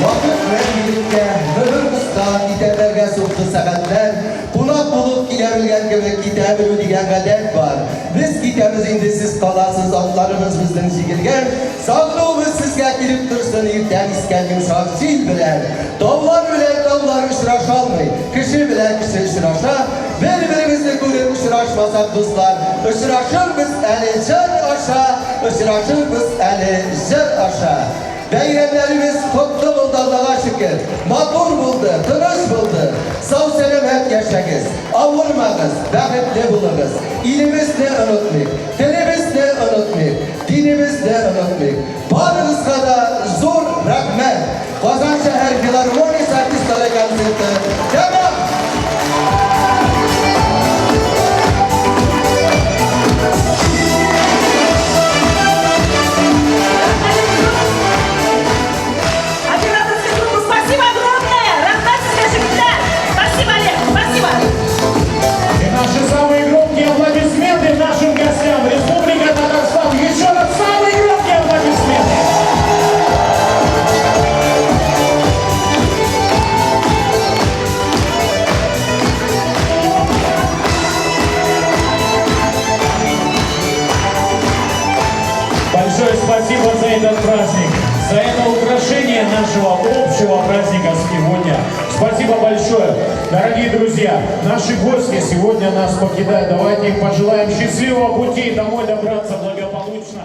Вакыт мәңгелеккә, мөһер оста, китәрләргә сукты сәгатьләр, Кунак булып килә белгән кебек китә белү дигән гадәт бар. Без китәбез инде, сез каласыз, атларыбыз безнең җигелгән, сагынуыбыз сезгә килеп торсын иртән искән йомшак җил белән. Таулар белән таулар очраша алмый, кеше белән кеше очраша. Бер-беребезне күреп очрашмасак, дуслар, очрашырбыз әле җыр аша, очрашырбыз әле җыр аша. Бәйрәмнәребез котлы булды, Аллага шөкер. Матур булды, тыныч булды. Сау-сәламәт яшәгез, авырмагыз, бәхетле булыгыз. Илебезне онытмыйк, телебезне онытмыйк, динебезне онытмыйк. Барыгызга да зур рәхмәт! Казан шәһәр филармониясе артистлары концерты тәмам! Операторская группа, спасибо огромное! Рәхмәт сезгә, егетләр! Спасибо, Олег, спасибо! И наши самые громкие аплодисменты нашим гостям. Республика Татарстан. Еще раз самые громкие аплодисменты. Большое спасибо за этот праздник, за это украшение нашего общего праздника сегодня. Спасибо большое. Дорогие друзья, наши гости сегодня нас покидают. Давайте им пожелаем счастливого пути домой добраться благополучно.